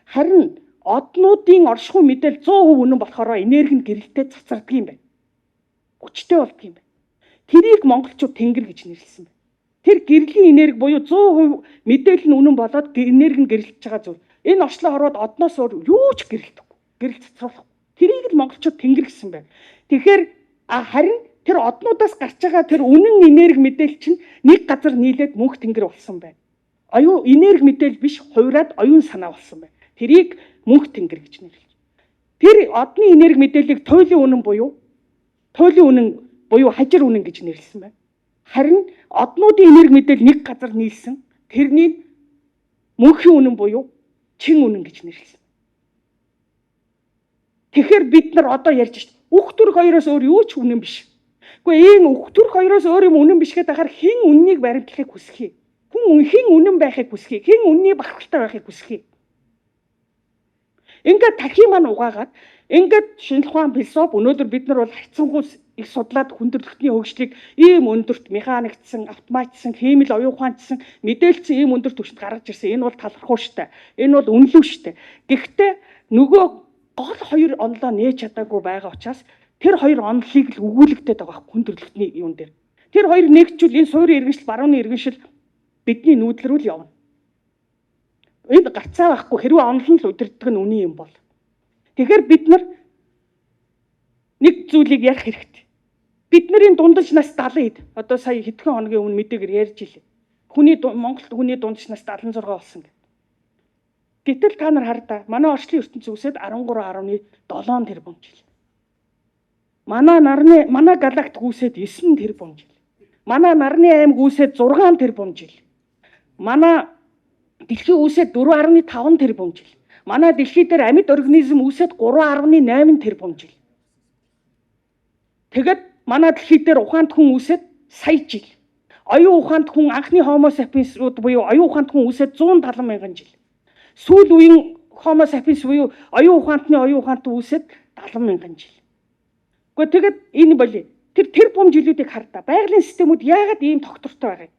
Харин однуудын оршихуй мэдээлэл 100% үнэн болохоор энерги нь гэрэлтээ цацардаг юм байна. Хүчтэй болдог юм байна. Тэрийг монголчууд тэнгэр гэж нэрлэсэн байна. Тэр гэрлийн энерги буюу 100% мэдээлэл нь үнэн болоод энерги нь гэрэлтэж байгаа зүйл. Энэ орчлон хорвоод одноос өөр юу ч гэрэлтэхгүй. Гэрэл цацруулахгүй. Тэрийг л монголчууд тэнгэр гэсэн байна. Тэгэхээр харин тэр однуудаас гарч байгаа тэр үнэн энерги мэдээлэл чинь нэг газар нийлээд мөнх тэнгэр болсон байна. Оюун энерги мэдээлэл биш хувираад оюун санаа болсон байна. Тэрийг мөнх тэнгэр гэж нэрлэж. Тэр одны энерги мэдээллийг туйлын үнэн буюу туйлын үнэн буюу хажир үнэн гэж нэрлсэн байна. Харин однуудын энерги мэдээлэл нэг газар нийлсэн. Тэрнийг мөнхийн үнэн буюу чин үнэн гэж нэрлсэн. Тэгэхээр бид нар одоо ярьж шít. Үх төрх хоёроос өөр юу ч үнэн биш. Гэхдээ ийм үх төрх хоёроос өөр юм үнэн биш гэдэг ахаар хэн үннийг баримтлахыг хүсэх юм? Хүн хэн үнэн байхыг хүсэх юм? Хэн үнний бахархалтай байхыг хүсэх юм? Ингээд тархи маань угаагаад ингээд шинжлэх ухаан философи өнөөдөр бид нар бол хайцсангуй их судлаад хүндрэлтний хөгжлийг ийм өндөрт механикдсан, автоматсан, химэл оюун ухаанчсан, мэдээлэлсэн ийм өндөр түвшинд гаргаж ирсэн. Энэ бол талархуу штэ. Энэ бол үнэлүү штэ. Гэхдээ нөгөө гол хоёр онлоо нээж чадаагүй байгаа учраас тэр хоёр онлыг л өгүүлэгдээд байгаа хүндрэлтний юун дээр. Тэр хоёр нэгдчихвэл энэ суурийн иргэншил, барууны иргэншил бидний нүүдэл рүү л явна. Энд гацаа байхгүй хэрвээ онол нь л удирдах нь үний юм бол. Тэгэхээр бид нар нэг зүйлийг ярих хэрэгтэй. Бидний дундаж нас 70 хэд. Одоо сая хэдхэн хоногийн өмнө мэдээгээр ярьж илээ. Хүний Монголд хүний дундаж нас 76 болсон гэдэг. Гэтэл та нар хардаа манай орчлын ертөнц үсэд 13.7 тэрбум жил. Манай нарны манай галактик үүсээд 9 тэрбум жил. Манай нарны аймаг үүсээд 6 тэрбум жил. Манай Дэлхий үүсээд 4.5 тэрбум жил. Манай дэлхий дээр амьд организм үүсээд 3.8 тэрбум жил. Тэгээд манай дэлхий дээр ухаант хүн үүсээд сая жил. Оюун ухаант хүн анхны Homo sapiens-ууд буюу оюун ухаант хүн үүсээд 170 мянган жил. Сүүл үеийн Homo sapiens буюу оюун ухаантны оюун ухаант үүсээд 70 мянган жил. Гэхдээ тэгээд энэ болъё. Тэр тэрбум жилүүдийг хар та. Байгалийн системүүд яагаад ийм тогтвортой байгаа юм?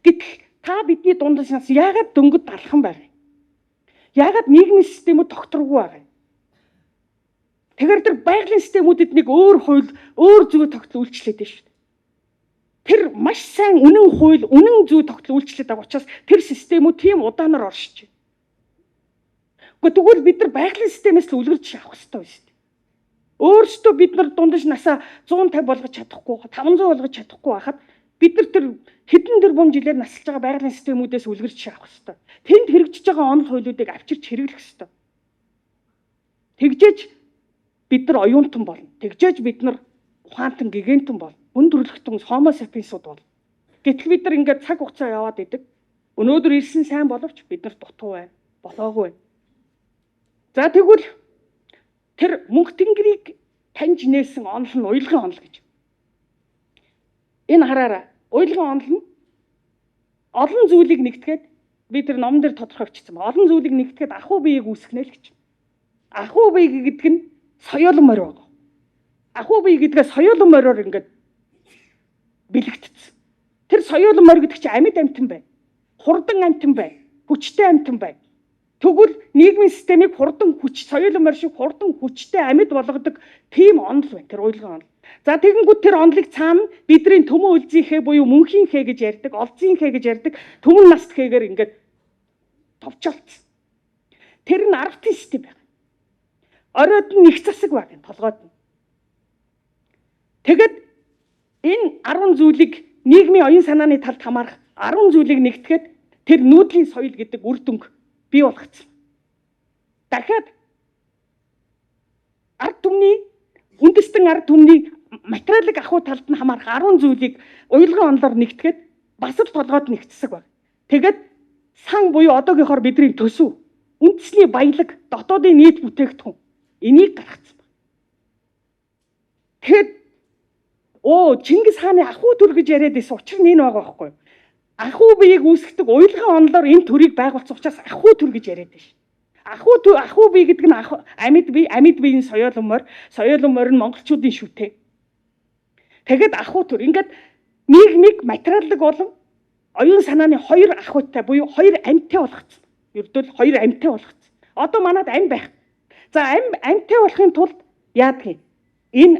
Гэтэл та бидний дундас нас яагаад дөнгөд далхан байгаа юм? Яагаад нийгмийн системүүд тогтворгүй байгаа юм? Тэгэхээр тэр байгалийн системүүдэд нэг өөр хууль, өөр зүй тогтол үйлчлээд байна шүү дээ. Тэр маш сайн үнэн хууль, үнэн зүй тогтол үйлчлээд байгаа учраас тэр системүүд тийм удаанаар оршиж байна. Гэхдээ тэгвэл бид нар байгалийн системээс л үлгэр жишээ авах хэрэгтэй байна шүү дээ. Өөрсдөө бид нар дундаж насаа 150 болгож чадахгүй, 500 болгож чадахгүй байхад бид нар тэр хэдэн тэрбум жилээр насалж байгаа байгалийн системүүдээс үлгэр жишээ авах хэрэгтэй. Тэнд хэрэгжиж байгаа онол хуулиудыг авчирч хэрэглэх хэрэгтэй. Тэгжээж бид нар оюунтан болно. Тэгжээж бид нар ухаантан, гигантан болно. Хүн төрөлхтөн Homo sapiens-ууд болно. Гэтэл бид нар ингээд цаг хугацаа яваад идэг. Өнөөдөр ирсэн сайн боловч бид нар дутуу байна. Болоогүй байна. За тэгвэл тэр мөнх тэнгэрийг таньж нээсэн онол нь уялгын онол гэж. Энэ хараараа уялгын онол нь олон зүйлийг нэгтгээд би тэр номон дээр тодорхой бичсэн ба. Олон зүйлийг нэгтгээд ахуй биеийг үүсгэнэ л гэж. Ахуй бие гэдэг нь соёолон морь байгаа. Ахуй бие гэдгээ соёолон мориор ингээд бэлэгдсэн. Тэр соёолон морь гэдэг чинь амьд амьтан байна. Хурдан амьтан байна. Хүчтэй амьтан байна. Тэгвэл нийгмийн системийг хурдан хүч, соёолон морь шиг хурдан хүчтэй амьд болгодог тийм онол байна. Тэр уялгын онол. За тэгэнгүүт тэр онолыг цаана бидний төмөн үлзийнхээ буюу мөнхийн хээ гэж ярьдаг, олзын хээ гэж ярьдаг төмөн наст хээгээр ингээд товчолцсон. Тэр нь 10-ын систем байна. Оройд нь их засаг байна, толгойд нь. Тэгэд энэ 10 зүйлийг нийгмийн оюун санааны талд хамаарах 10 зүйлийг нэгтгэхэд тэр нүүдлийн соёл гэдэг үр дүнг бий болгоцсон. Дахиад ард түмний үндэстэн ард түмний материалын ахуй талд нь хамаарах 10 зүйлийг уялгын онолоор нэгтгэхэд бас л толгойд нэгтсэг баг. Тэгэд сан буюу одоогийнхоор бидний төсөв, үндэсний баялаг, дотоодын нийт бүтээгдэхүүн энийг гаргацсан баг. Тэгэд Чингис хааны ахуй төр гэж яриад байсан учир нь энэ байгаа байхгүй юу? Ахуй биеийг үүсгэдэг уялгын онолоор энэ төрийг байгуулсан учраас ахуй төр гэж яриад байна. Ахуй бие гэдэг нь амьд бие, амьд биеийн соёолон морь, соёолон морь нь монголчуудын шүтээ. Тэгэд ахуй төр ингээд нийгмийг материаллык болон оюун санааны хоёр ахуйтай буюу хоёр амьтай болгоцсон. Ердөө хоёр амьтай болгоцсон. Одоо манад ам байх. За амьтай болохын тулд яадаг юм? Энэ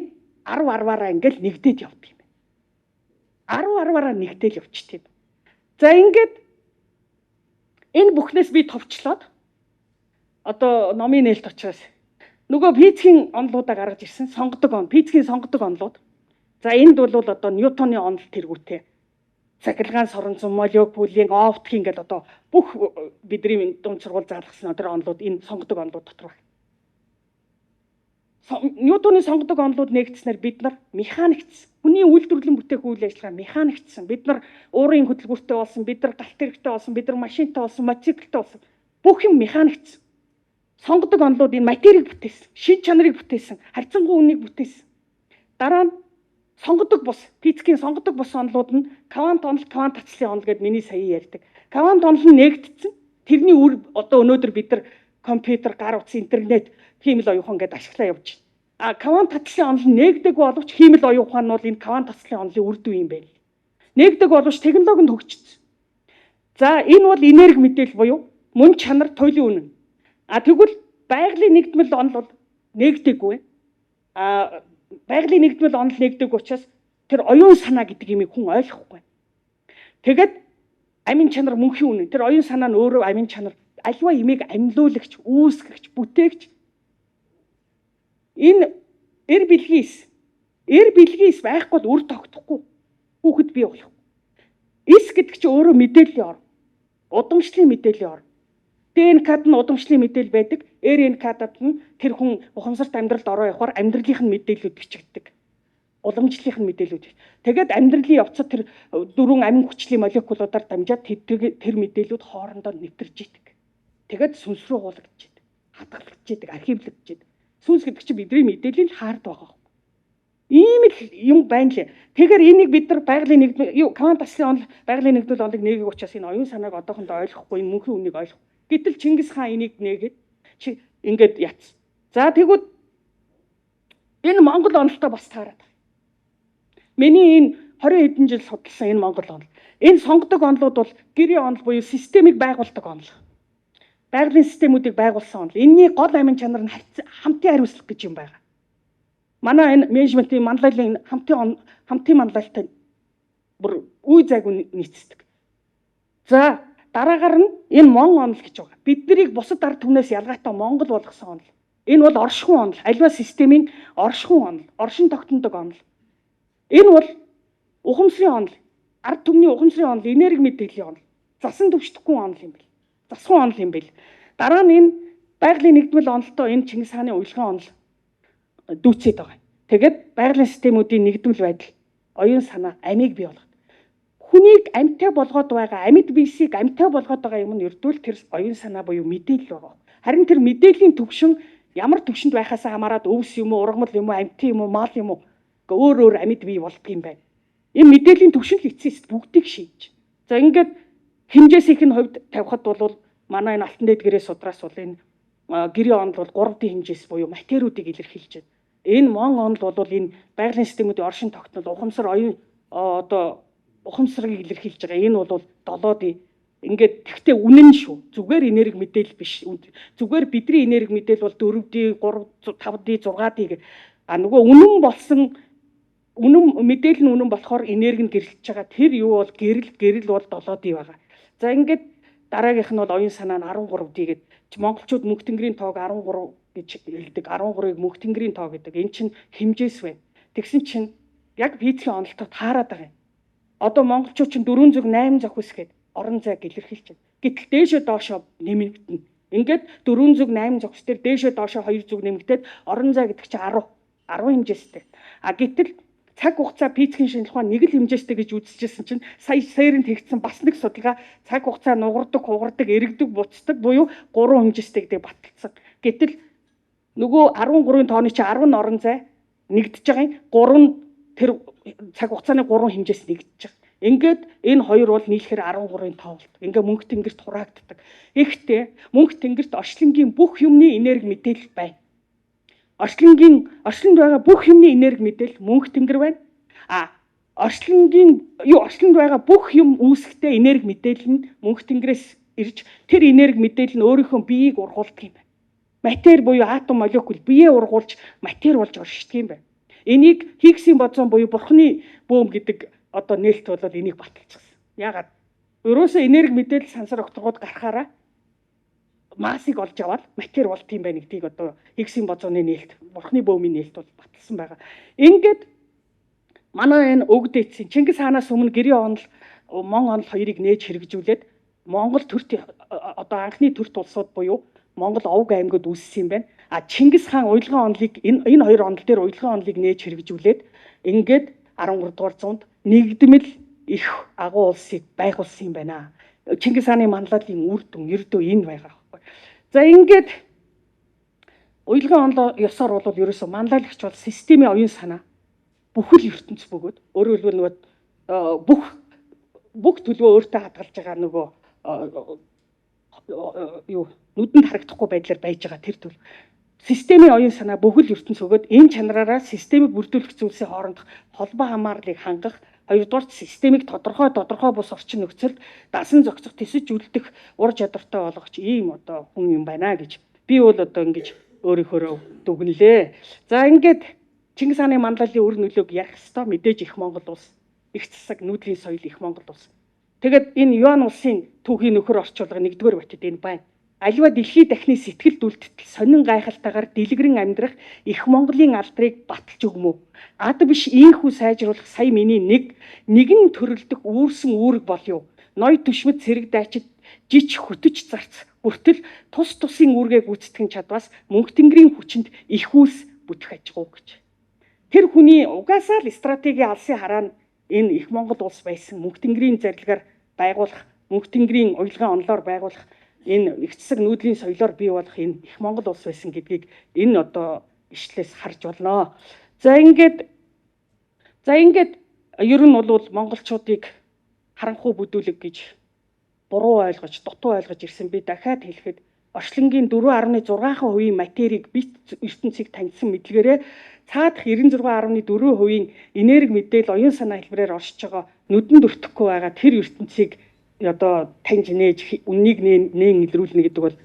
10 10-аараа ингээл нэгдээд явдаг юм байна. 10 10-аараа нэгдээл явчихдаг юм. За ингээд энэ бүхнээс би товчлоод одоо номын нээлт учраас нөгөө физикийн онолуудаа гаргаж ирсэн, сонгодог он, физикийн сонгодог онолууд. За энд бол одоо Ньютоны онол тэргүүтэй. Цахилгаан соронзон, молекулын, оптикийн гэдэг одоо бүх бидний дунд сургууль заалгасан тэр онолууд энэ сонгодог онолууд дотор байна. Ньютоны сонгодог онолууд нэгдснээр бид нар механикцсан. Хүний үйлдвэрлэн бүтээх үйл ажиллагаа механикцсан. Бид нар уурын хөдөлгүүртэй болсон, бид нар галт тэрэгтэй болсон, бид нар машинтай болсон, мотоциклтэй болсон. Бүх юм механикцсан. Сонгодог онолууд энэ материйг бүтээсэн, шин чанарыг бүтээсэн, харьцангуй үнийг бүтээсэн. Дараа нь сонгодог бус, физикийн сонгодог бус онолууд нь квант онол, квант цацлын онол гэдээ миний сая ярьдаг. Квант онол нь нэгдсэн. Тэрний үр одоо өнөөдөр бид нар компьютер, гар утас, интернет, хиймэл оюун ухаан гэдээ ашиглаа явж байна. А квант цацлын онол нь нэгдэг боловч хиймэл оюун ухаан нь бол энэ квант цацлын онолын үр дүн юм байна. Нэгдэг боловч технологи нь хөгжсөн. За энэ бол энерги мэдээлэл буюу мөн чанар, туйлын үнэн. А тэгвэл байгалийн нэгдмэл онол бол нэгдэггүй. А байгалийн нэгдмэл онол нэгдэг учраас тэр оюун санаа гэдэг юмыг хүн ойлгохгүй. Тэгэд амин чанар, мөнхийн үнэн. Тэр оюун санаа нь өөрөө амин чанар, альва имийг амьлуулагч, үүсгэгч, бүтээгч. Энэ эр бэлгийс. Эр бэлгийс байхгүй бол үр тогтохгүй. Хүүхэд бий болохгүй. Эс гэдэг чинь өөрөө мэдээллийн ор. Удамшлын мэдээллийн ор. ДНК-д нь удамшлын мэдээлэл байдаг. РНК-дад нь тэр хүн ухамсарт амьдралд ороо явахаар амьдралынх нь мэдээллүүд бичигддэг. Уламжлалын мэдээлүүд. Тэгээд амьдралын явцад тэр дөрвөн амин хүчлийн молекулуудаар дамжаад тэр мэдээлүүд хоорондоо нэвтэрж идэг. Тэгээд сүнс рүү хуулагдж идэг. Хадгалагдж идэг, архивлагдж идэг. Сүнс гэдэг чинь бидний мэдээллийн хаард байгаа. Ийм л юм байна лээ. Тэгэхээр энийг бид нар байгалийн нэгдмэл юу квант таслын онол байгалийн нэгдмэл онолыг нээгээг учраас энэ оюун санааг одоохондоо ойлгохгүй, энэ мөнхийн үнийг ойлгох. Гэтэл Чингис хаан энийг нээгээд чи ингээд ятс. За тэгвэл энэ Монгол онолтой бас таарад. Миний энэ 20 хэдэн жил судалсан энэ Монгол онол. Энэ сонгодог онолууд бол гэрийн онол буюу системийг байгуулдаг онол. Байгалийн системүүдийг байгуулсан онол. Энийний гол амин чанар нь хамтын хариуцлага гэж юм байгаа. Манай энэ менежментийн манлайлалын хамтын манлайлалтай бүр үе зайгүй нийцдэг. За дараагаар нь энэ мон онол гэж байгаа. Бид нарыг бусад ард түмнээс ялгаатай Монгол болгосон онол. Энэ бол оршихуй онол. Аливаа системийн оршихуй онол, оршин тогтнодог онол. Энэ бол ухамсарын онол. Ард түмний ухамсарын онол, энерги мэдээллийн онол. Засан төвшдөхгүй онол юм бэл. Засхан онол юм бэл. Дараа нь энэ байгалийн нэгдмэл онолтой энэ Чингис хааны уялган онол дүүцээд байгаа. Тэгээд байгалийн системүүдийн нэгдмэл байдал оюун санаа амийг бий болгоод хүнийг амьтай болгоод байгаа, амьд биесийг амьтай болгоод байгаа юм нь ердөөл тэр оюун санаа буюу мэдээлэл байгаа. Харин тэр мэдээллийн түвшин ямар түвшинд байхаас хамаарат өвс юм уу, ургамал юм уу, амьтан юм уу, мал юм уу өөр өөр амьд бий болдго юм байна. Энэ мэдээллийн түвшин л эцсийн бүгдийг шийдэж. За ингээд хэмжээсийнх нь хувьд тавихад бол манай энэ алтан дээд гэрээ судраас бол энэ гэрийн онол бол 3D хэмжээс буюу материудыг илэрхийлж байна. Энэ мон онол бол энэ байгалийн системүүдийн оршин тогтнол, ухамсар, оюун одоо ухамсарыг илэрхийлж байгаа. Энэ бол 7D ингээд тэгтээ үнэн шүү. Зүгээр энерги мэдээлэл биш. Зүгээр бидний энерги мэдээлэл бол 4D, 3, 5D, 6D гэх. А нөгөө үнэн болсон үнэн мэдээлэл нь үнэн болохоор энерги нь гэрэлтэж байгаа. Тэр юу бол гэрэл бол 7D байгаа. За ингээд дараагийнх нь бол оюун санаа нь 13D гэдэг. Монголчууд мөнх тэнгэрийн тоог 13 гэж хэлдэг. 13-ыг мөнх тэнгэрийн тоо гэдэг. Энэ чинь хэмжээс байна. Тэгсэн чинь яг физикийн онолтой таарад байгаа юм. Одоо монголчууд чинь 408 зохис гээд орон зайг илэрхийлж байна. Гэтэл дээшээ доошоо нэмэгдэнэ. Ингээд 408 зохис дээр дээшээ доошоо 2 зүг нэмэгдээд орон зай гэдэг чинь 10 хэмжээстэй. А гэтэл цаг хугацаа физикийн шинжилгээ ухаан нэг л хэмжээстэй гэж үзчихсэн чинь сая сэрэн тэгсэн бас нэг судалгаа цаг хугацаа нугардаг, хугардаг, эргэдэг, буцдаг буюу 3 хэмжээстэй гэдэг баталсан. Гэтэл нөгөө 13-ын тооны чинь 10 нь орон зай нэгдэж байгаа юм. 3 нь тэр цаг хугацааны 3 хэмжээс нэгдэж байгаа. Ингээд энэ хоёр бол нийлэхээр 13-ын тоо болдог. Ингээ мөнх тэнгэрт хураагддаг. Гэхдээ мөнх тэнгэрт орчлонгийн бүх юмны энерги мэдээлэл байна. Орчлонд байгаа бүх юмны энерги мэдээлэл мөнх тэнгэр байна. А орчлонд байгаа бүх юм үүсэхдээ энерги мэдээлэл нь мөнх тэнгэрээс ирж тэр энерги мэдээлэл нь өөрийнхөө биеийг ургуулдаг юм байна. Матери буюу атом, молекул биеэ ургуулж матери болж оршдог юм байна. Энийг Хиггсийн бозон буюу бурхны бөөм гэдэг одоо нээлт бол энийг баталчихсан. Яагаад? Ерөөсөө энерги мэдээлэл сансар огторгууд гарахаараа массыг олж аваад матери болт юм байна гэдгийг одоо Хиггсийн бозоны нээлт, бурхны бөөмийн нээлт бол баталсан байгаа. Ингээд манай энэ өгд эцсийн Чингис хаанаас өмнө гэрийн онол, мон онол хоёрыг нээж хэрэгжүүлээд Монгол төрт одоо анхны төрт улсууд буюу Монгол овг аймагуд үүссэн юм байна. А Чингис хаан уялган онолыг энэ хоёр онол дээр уялган онолыг нээж хэрэгжүүлээд ингээд 13 дугаар зуунд нэгдмэл их агуу улсыг байгуулсан юм байна. Чингис хааны манлайллын үр дүн ердөө энэ байгаа байхгүй. За ингээд уялган онолоо ёсоор бол ерөөсөө манлайлагч бол системийн оюун санаа бүхэл ертөнц бөгөөд өөрөөр хэлбэл нөгөө бүх төлөвөө өөртөө хадгалж байгаа нөгөө юу нүдэнд харагдахгүй байдлаар байж байгаа тэр төл системийн оюун санаа бүхэл ертөнц өгөөд энэ чанараараа системийг бүрдүүлэх зүйлсийн хоорондох холбоо хамаарлыг хангах, хоёрдугаар системийг тодорхой бус орчин нөхцөлд дасан зохицох, тэсэж үлдэх ур чадвартай болгоч ийм одоо хүн юм байна гэж би бол одоо ингэж өөрийнхөө дүгнэлээ. За ингээд Чингис хааны манлайллын үр нөлөөг ярих ёстой. Мэдээж их Монгол улс, их засаг, нүүдлийн соёл их Монгол улс. Тэгээд энэ Юан улсын түүхийн нөхөр орчуулга 1-р батид энэ байна. Аливаа дэлхий дахны сэтгэл дүлдтэл сонин гайхалтайгаар дэлгэрэн амьдрах их Монголын алдрыг баталж өгмөө. Ад биш ийхүү сайжруулах сая миний нэгэн төрөлдөх үүрсэн үүрэг болёо. Ной төшмөд цэрэг дайчид жич хөтөч зарц хүртэл тус тусын үүргээ гүйцэтгэн чадваас мөнх тэнгэрийн хүчинд их үйлс бүтэх ажгүй гэж. Тэр хүний угаасаа л стратегийн алсын хараа нь энэ их Монгол улс байсан. Мөнх Тэнгэрийн зарилгаар байгуулах, Мөнх Тэнгэрийн уялгаан онолоор байгуулах, энэ их цэсэг нүүдлийн соёлоор бий болох энэ их Монгол улс байсан гэдгийг энэ одоо ишлээс харж болно. За ингээд ер нь бол монголчуудыг харанхуй бүдүүлэг гэж буруу ойлгож, дутуу ойлгож ирсэн. Би дахиад хэлэхэд орчлонгийн 4.6% материйг бит ертөнцийг таньсан мэдлэгээрээ цаадах 96.4% энерги мэдээлэл оюун санаа хэлбэрээр оршиж байгаа нүдэнд өртөхгүй байгаа тэр ертөнцийг одоо таньж нээж үннийг нээн илрүүлнэ гэдэг бол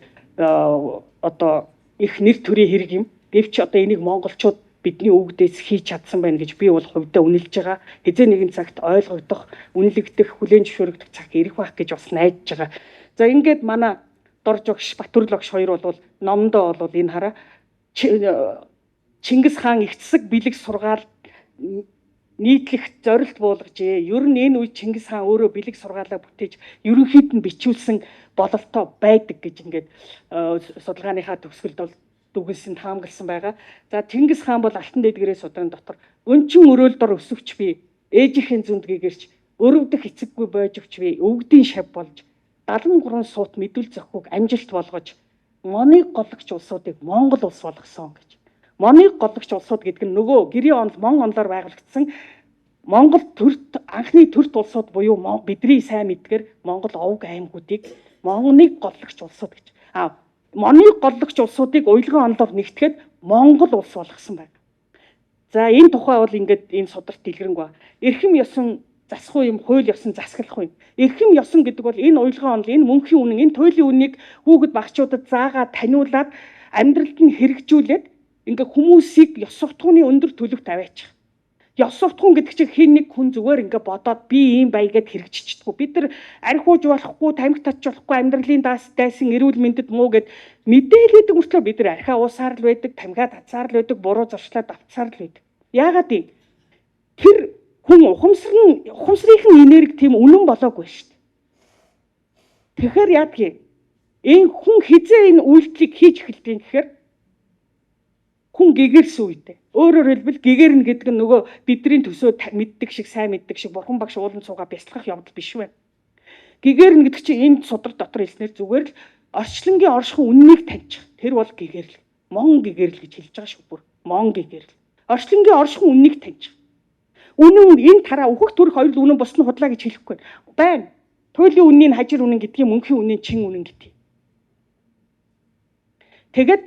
одоо их нэр төрийн хэрэг юм. Гэвч одоо энийг монголчууд бидний өвгдээс хийж чадсан байна гэж би бол хувьдаа үнэлж байгаа. Хэзээ нэгэн цагт ойлгогдох, үнэлэгдэх, хүлээн зөвшөөрөгдөх цаг ирэх байх гэж бас найдаж байгаа. За ингээд манай Дорж огш, Батүрл огш хоёр бол номдоо бол энэ хараа Чингис хаан их цэсэг бэлэг сургаал нийтлэх зорилт буулгажээ. Ер нь энэ үед Чингис хаан өөрөө бэлэг сургаалаа бүтээж ерөнхийд нь бичүүлсэн бололтоо байдаг гэж ингээд судалгааныхаа төгсгөлд бол дүгнсэн таамагласан байгаа. За Чингис хаан бол Алтан дэдгэрээ судрын дотор өнчин өрөөл дор өсөвч би ээжийнхэн зүнд гэгэрч өрөвдөх эцэггүй бойжвч би өвгдийн шав болж 73 суут мэдүүл зохиуг амжилт болгож моныг голлогч улсуудыг Монгол улс болгосон гэж. Моныг голлогч улсууд гэдэг нь нөгөө гэрийн онол мон онолоор байгуулагдсан Монгол төрт анхны төрт улсууд буюу бидний сайн мэдгээр Монгол овг аймагуудыг моныг голлогч улсууд гэж. А моныг голлогч улсуудыг уялган онолоор нэгтгэхэд Монгол улс болгосон байна. За энэ тухай бол ингээд энэ сударт дэлгэрэнгүй. Эрхэм ёсон засах юм, хууль ёсон засаглах юм. Эрхэм ёсон гэдэг бол энэ уялган онол, энэ мөнхийн үнэн, энэ туйлын үннийг хүүхэд багчуудад заагаа таниулаад амьдралд нь хэрэгжүүлээд ингээ хүмүүсийг ёс суртахууны өндөр төлөвт аваачих. Ёс суртахуун гэдэг чинь хин нэг хүн зүгээр ингээ бодоод би ийм бай гэд хэрэгжчихдэггүй. Бид нар архиуж болохгүй, тамхи татж болохгүй, амьдралын дайсан эрүүл мэндэд муу гэд мэдээлэдэг мөртлөө бид нар архиа уусаар л байдаг, тамхиа татсаар л байдаг, буруу зуршлаа давтсаар л байдаг. Яагаад юм? Тэр хүн ухамсрын энерги тийм үнэн болоогүй шүү дээ. Тэгэхээр яадгийг энэ хүн хизээ энэ үйлдэлийг хийж эхэлдэг гэхээр хүн гэгэрсэн үедээ. Өөрөөр хэлбэл гэгэрнэ гэдэг нь нөгөө бидний төсөө мэддэг шиг, сайн мэддэг шиг бурхан багш ууланд суугаа бясалгах явдал биш байна. Гэгэрнэ гэдэг чинь энэ судар дотор хэлснээр зүгээр л орчлонгийн оршихуй үннийг таньчих. Тэр бол гэгэрэл. Мон гэгэрэл гэж хэлж байгаа шүү бүр. Мон гэгэрэл. Орчлонгийн оршихуй үннийг таньчих. Үнэн энэ тараа өөхөх төрөх хоёр л үнэн бус нь худлаа гэж хэлэхгүй байна. Туйлын үннийг хажир үнэн гэдгийг, мөнхийн үнэн чин үнэн гэдгийг. Тэгээд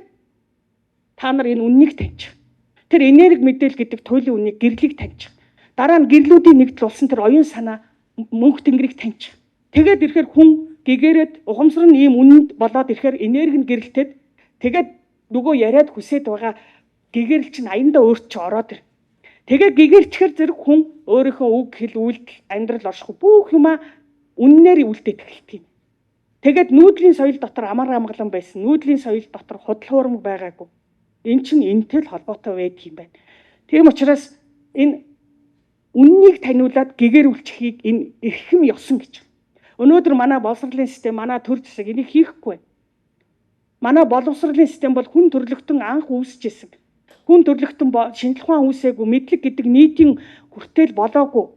та нар энэ үннийг таньчих. Тэр энерги мэдээлэл гэдэг туйлын үннийг, гэрлийг таньчих. Дараа нь гэрлүүдийн нэгдэл болсон тэр оюун санаа мөнх тэнгэрийг таньчих. Тэгээд ирэхээр хүн гэгэрээд ухамсар нь ийм үнэнд болоод ирэхээр энерги нь гэрэлтээд тэгээд нөгөө яриад хүсээд байгаа гэгэрэл чинь аяндаа өөрт чи ороод ир. Тэгээ гэгэрчхэр зэрэг хүн өөрийнхөө үг хэл үйлдэл амьдрал орших бүх юмаа үннээр үлдээд эхэлдэг юм. Тэгээд нүүдлийн соёл дотор амар амгалан байсан. Нүүдлийн соёл дотор худал хуурмаг байгаагүй. Энэ чинь энэтэй л холбоотой байдаг юм байна. Тийм учраас энэ үннийг таниулаад гэгэрүүлчихийг энэ эрхэм ёсон гэж. Өнөөдөр манай боловсролын систем, манай төр зэсэг энийг хийхгүй байна. Манай боловсролын систем бол хүн төрлөختөн анх үүсэжсэн. Хүн төрлөختөн шинжлэх ухаан үүсээгүй, мэдлэг гэдэг нийтийн хүртэл болоогүй,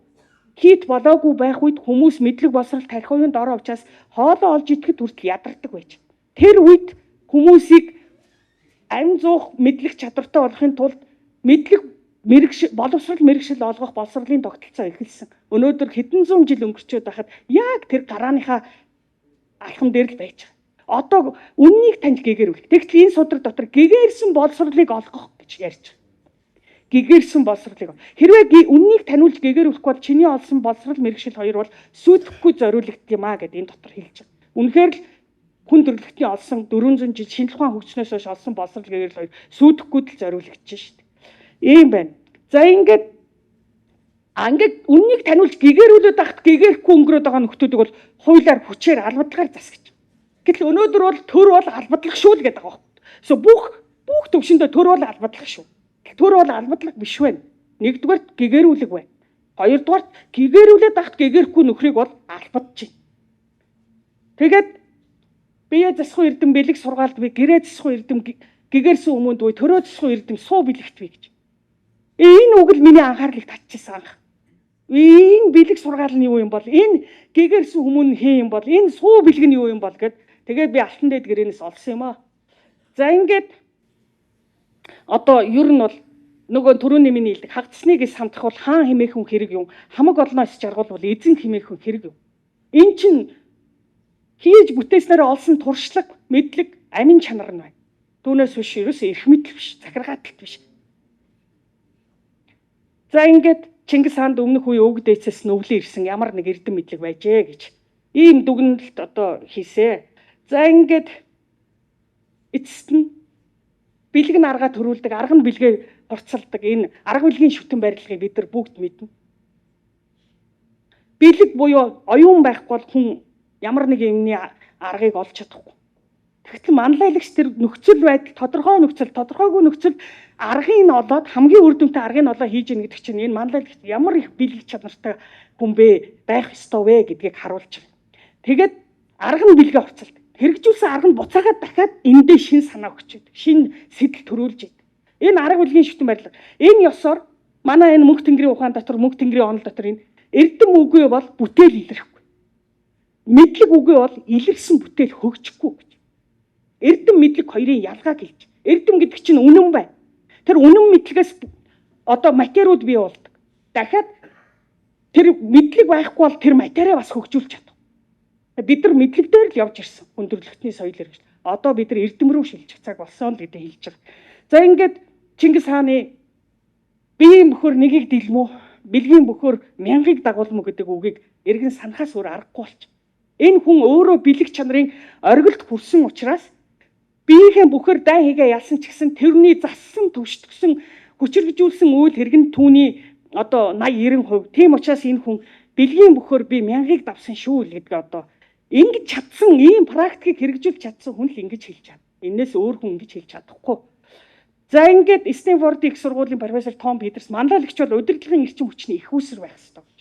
хийт болоогүй байх үед хүмүүс мэдлэг боловсрол тарих уян дорой учраас хоолоо олж идэхэд хүртэл ядардаг байж. Тэр үед хүмүүсийг амь зуух мэдлэг чадвартай болохын тулд мэдлэг мэрэгшил боловсрол мэрэгшил олгох боловсролын тогтолцоо эхэлсэн. Өнөөдөр хэдэн зуун жил өнгөрчөөд байхад яг тэр гарааныхаа алхам дээр л байж байгаа. Одоо үннийг таньж гэгэрүүл. Тэгтэл энэ судар дотор гэгэрсэн боловсролыг олгох гэж ярьж байгаа. Гэгэрсэн боловсролыг. Хэрвээ үннийг таниулж гэгэрүүлэхгүй бол чиний олсон боловсрол мэрэгшил хоёр бол сүйтгэхгүй зориулагддаг юм а гэдээ энэ дотор хэлж байгаа. Үнэхээр л хүн төрөлхтний олсон 400 жил шинжлэх ухаан хөгжснөөс хойш олсон боловсрол гэгэрэл хоёр сүйтгэхгүй л зориулагдаж шүү дээ. Ийм байна. За ингээд үннийг таниулж гэгэрүүлээд байхад гэгэрэхгүй өнгөрөөд байгаа нөхдүүдийг бол хуулиар хүчээр албадлагаар засгаж. Гэтэл өнөөдөр бол төр бол албадлах шүү л гэдэг байгаа байхгүй. So бүх төвшөндөө төр бол албадлах шүү. Төр бол албадлах биш байна. Нэгдүгээрт гэгэрүүлэг байна. Хоёрдугаарт гэгэрүүлээд байхад гэгэрэхгүй нөхрийг бол албадчих. Тэгээд бие засах эрдэм бэлэг сургаалд би, гэрээ засах эрдэм гэгэрсэн хүмүүнд буй, төрөө засах эрдэм суу бэлэгт би гэж. Энэ үг л миний анхаарлыг татчихсан анх. Энэ бэлэг сургаал нь юу юм бол, энэ гэгэрсэн хүмүүн хин юм бол, энэ суу бэлэг нь юу юм бол гэд тэгээд би алтан дээд гэрээнээс олсон юм аа. За ингээд одоо ер нь бол нөгөө түрүүний миний хэлдэг хагцсныг самтах бол хаан хэмээх хүн хэрэг юм, хамаг олноос жаргуул бол эзэн хэмээх хүн хэрэг юм. Энэ чинь хийж бүтээснээрээ олсон туршлага, мэдлэг, амин чанар нь байна. Түүнээс биш ерөөсөө эрх мэдэл биш, захиргааталт биш. За ингээд Чингис хаанд өмнөх үе өвөг дээдсээс нүглэн ирсэн ямар нэг эрдэм мэдлэг байжээ гэж ийм дүгнэлт одоо хийсэ. За ингээд эцэст нь бэлэг нь аргаа төрүүлдэг, арга нь бэлгээ хурцалдаг энэ арга бэлгийн шүтэн барилгыг бид нар бүгд мэднэ. Бэлэг буюу оюун байхгүй бол хүн ямар нэг юмны аргыг олж чадахгүй. Тэгтэл манлайлагч тэр нөхцөл байдал, тодорхой нөхцөл, тодорхойгүй нөхцөл аргыг нь олоод хамгийн үр дүнтэй аргыг нь олоо хийж ийн гэдэг чинь энэ манлайлагч ямар их бэлэг чанартай хүн бэ, байх ёстой вэ гэдгийг харуулж байгаа. Тэгээд арга нь бэлгээ хувцалдаг. Хэрэгжүүлсэн арга нь буцаагаад дахиад эндээ шин санаа өгч идэг. Шин сэтэл төрүүлж идэг. Энэ арга бэлгийн шүтэн барилга. Энэ ёсоор манай энэ мөнх тэнгэрийн ухаан дотор, мөнх тэнгэрийн онол дотор энэ эрдэм үгүй бол бүтээл илэрхгүй. Мэдлэг үгүй бол илэрсэн бүтээл хөгжихгүй гэж. Эрдэм мэдлэг хоёрын ялгааг хэлж. Эрдэм гэдэг чинь үнэн байна. Тэр үнэн мэдлэгээс одоо материуд бий болдог. Дахиад тэр мэдлэг байхгүй бол тэр материа бас хөгжүүлж чадах. Бид нар мэдлэг дээр л явж ирсэн. Өндөрлөгтний соёл иргэж. Одоо бид нар эрдэм рүү шилжих цаг болсон л гэдэг хэлж байгаа. За ингээд Чингис хааны биеийн бөхөр нэгийг дэлмүү, бэлгийн бөхөр мянгаыг дагуулмуу гэдэг үгийг эргэн санахаас өөр аргагүй болчих. Энэ хүн өөрөө бэлэг чанарын оргилд хүрсэн учраас биеийнхээ бөхөр дай хийгээ ялсан ч гэсэн тэрний зассан, төвштгсөн, хүчирхэгжүүлсэн үйл хэрэг нь түүний одоо 80 90%. Тийм учраас энэ хүн бэлгийн бөхөр би мянгаыг давсан шүү л гэдэг одоо ингэж чадсан, ийм практикийг хэрэгжүүлж чадсан хүн л ингэж хэлж чадна. Энээс өөр хүн ингэж хэлж чадахгүй. За ингээд Стэнфордын их сургуулийн профессор Том Питерс манлайлагч бол удирдлагын эрчим хүчний их үүсвэр байх ёстой гэж.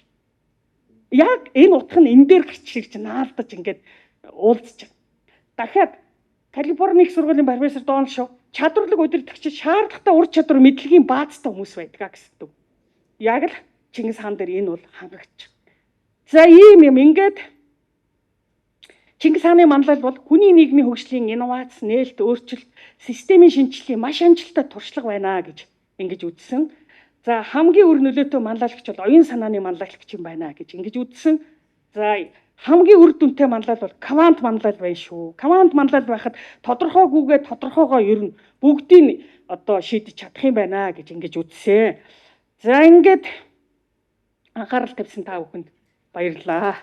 Яг энэ утга нь энэ дээр гарч ирж наалдаж ингээд уулзч байгаа. Дахиад Калифорни их сургуулийн профессор Дональд Шоу чадварлаг удирдагч шаардлагатай ур чадвар мэдлэгийн баазтай хүмүүс байдаг гэсэн үг. Яг л Чингис хаан дээр энэ бол хангагч. За ийм юм ингээд Чингис хааны манлайл бол хүний нийгмийн хөгжлийн инновац, нээлт, өөрчлөлт, системийн шинжилгээний маш амжилттай туршлага байна гэж ингэж үзсэн. За хамгийн үр нөлөөтэй манлайлагч бол оюун санааны манлайлагч юм байна гэж ингэж үзсэн. За хамгийн үр дүнтэй манлайл бол квант манлайл байна шүү. Квант манлайл байхад тодорхойгүйгээ тодорхойгоо ер нь бүгдийг одоо шийдэж чадах юм байна гэж ингэж үзсэн. За ингээд анхаарал тавьсан та бүхэнд баярлалаа.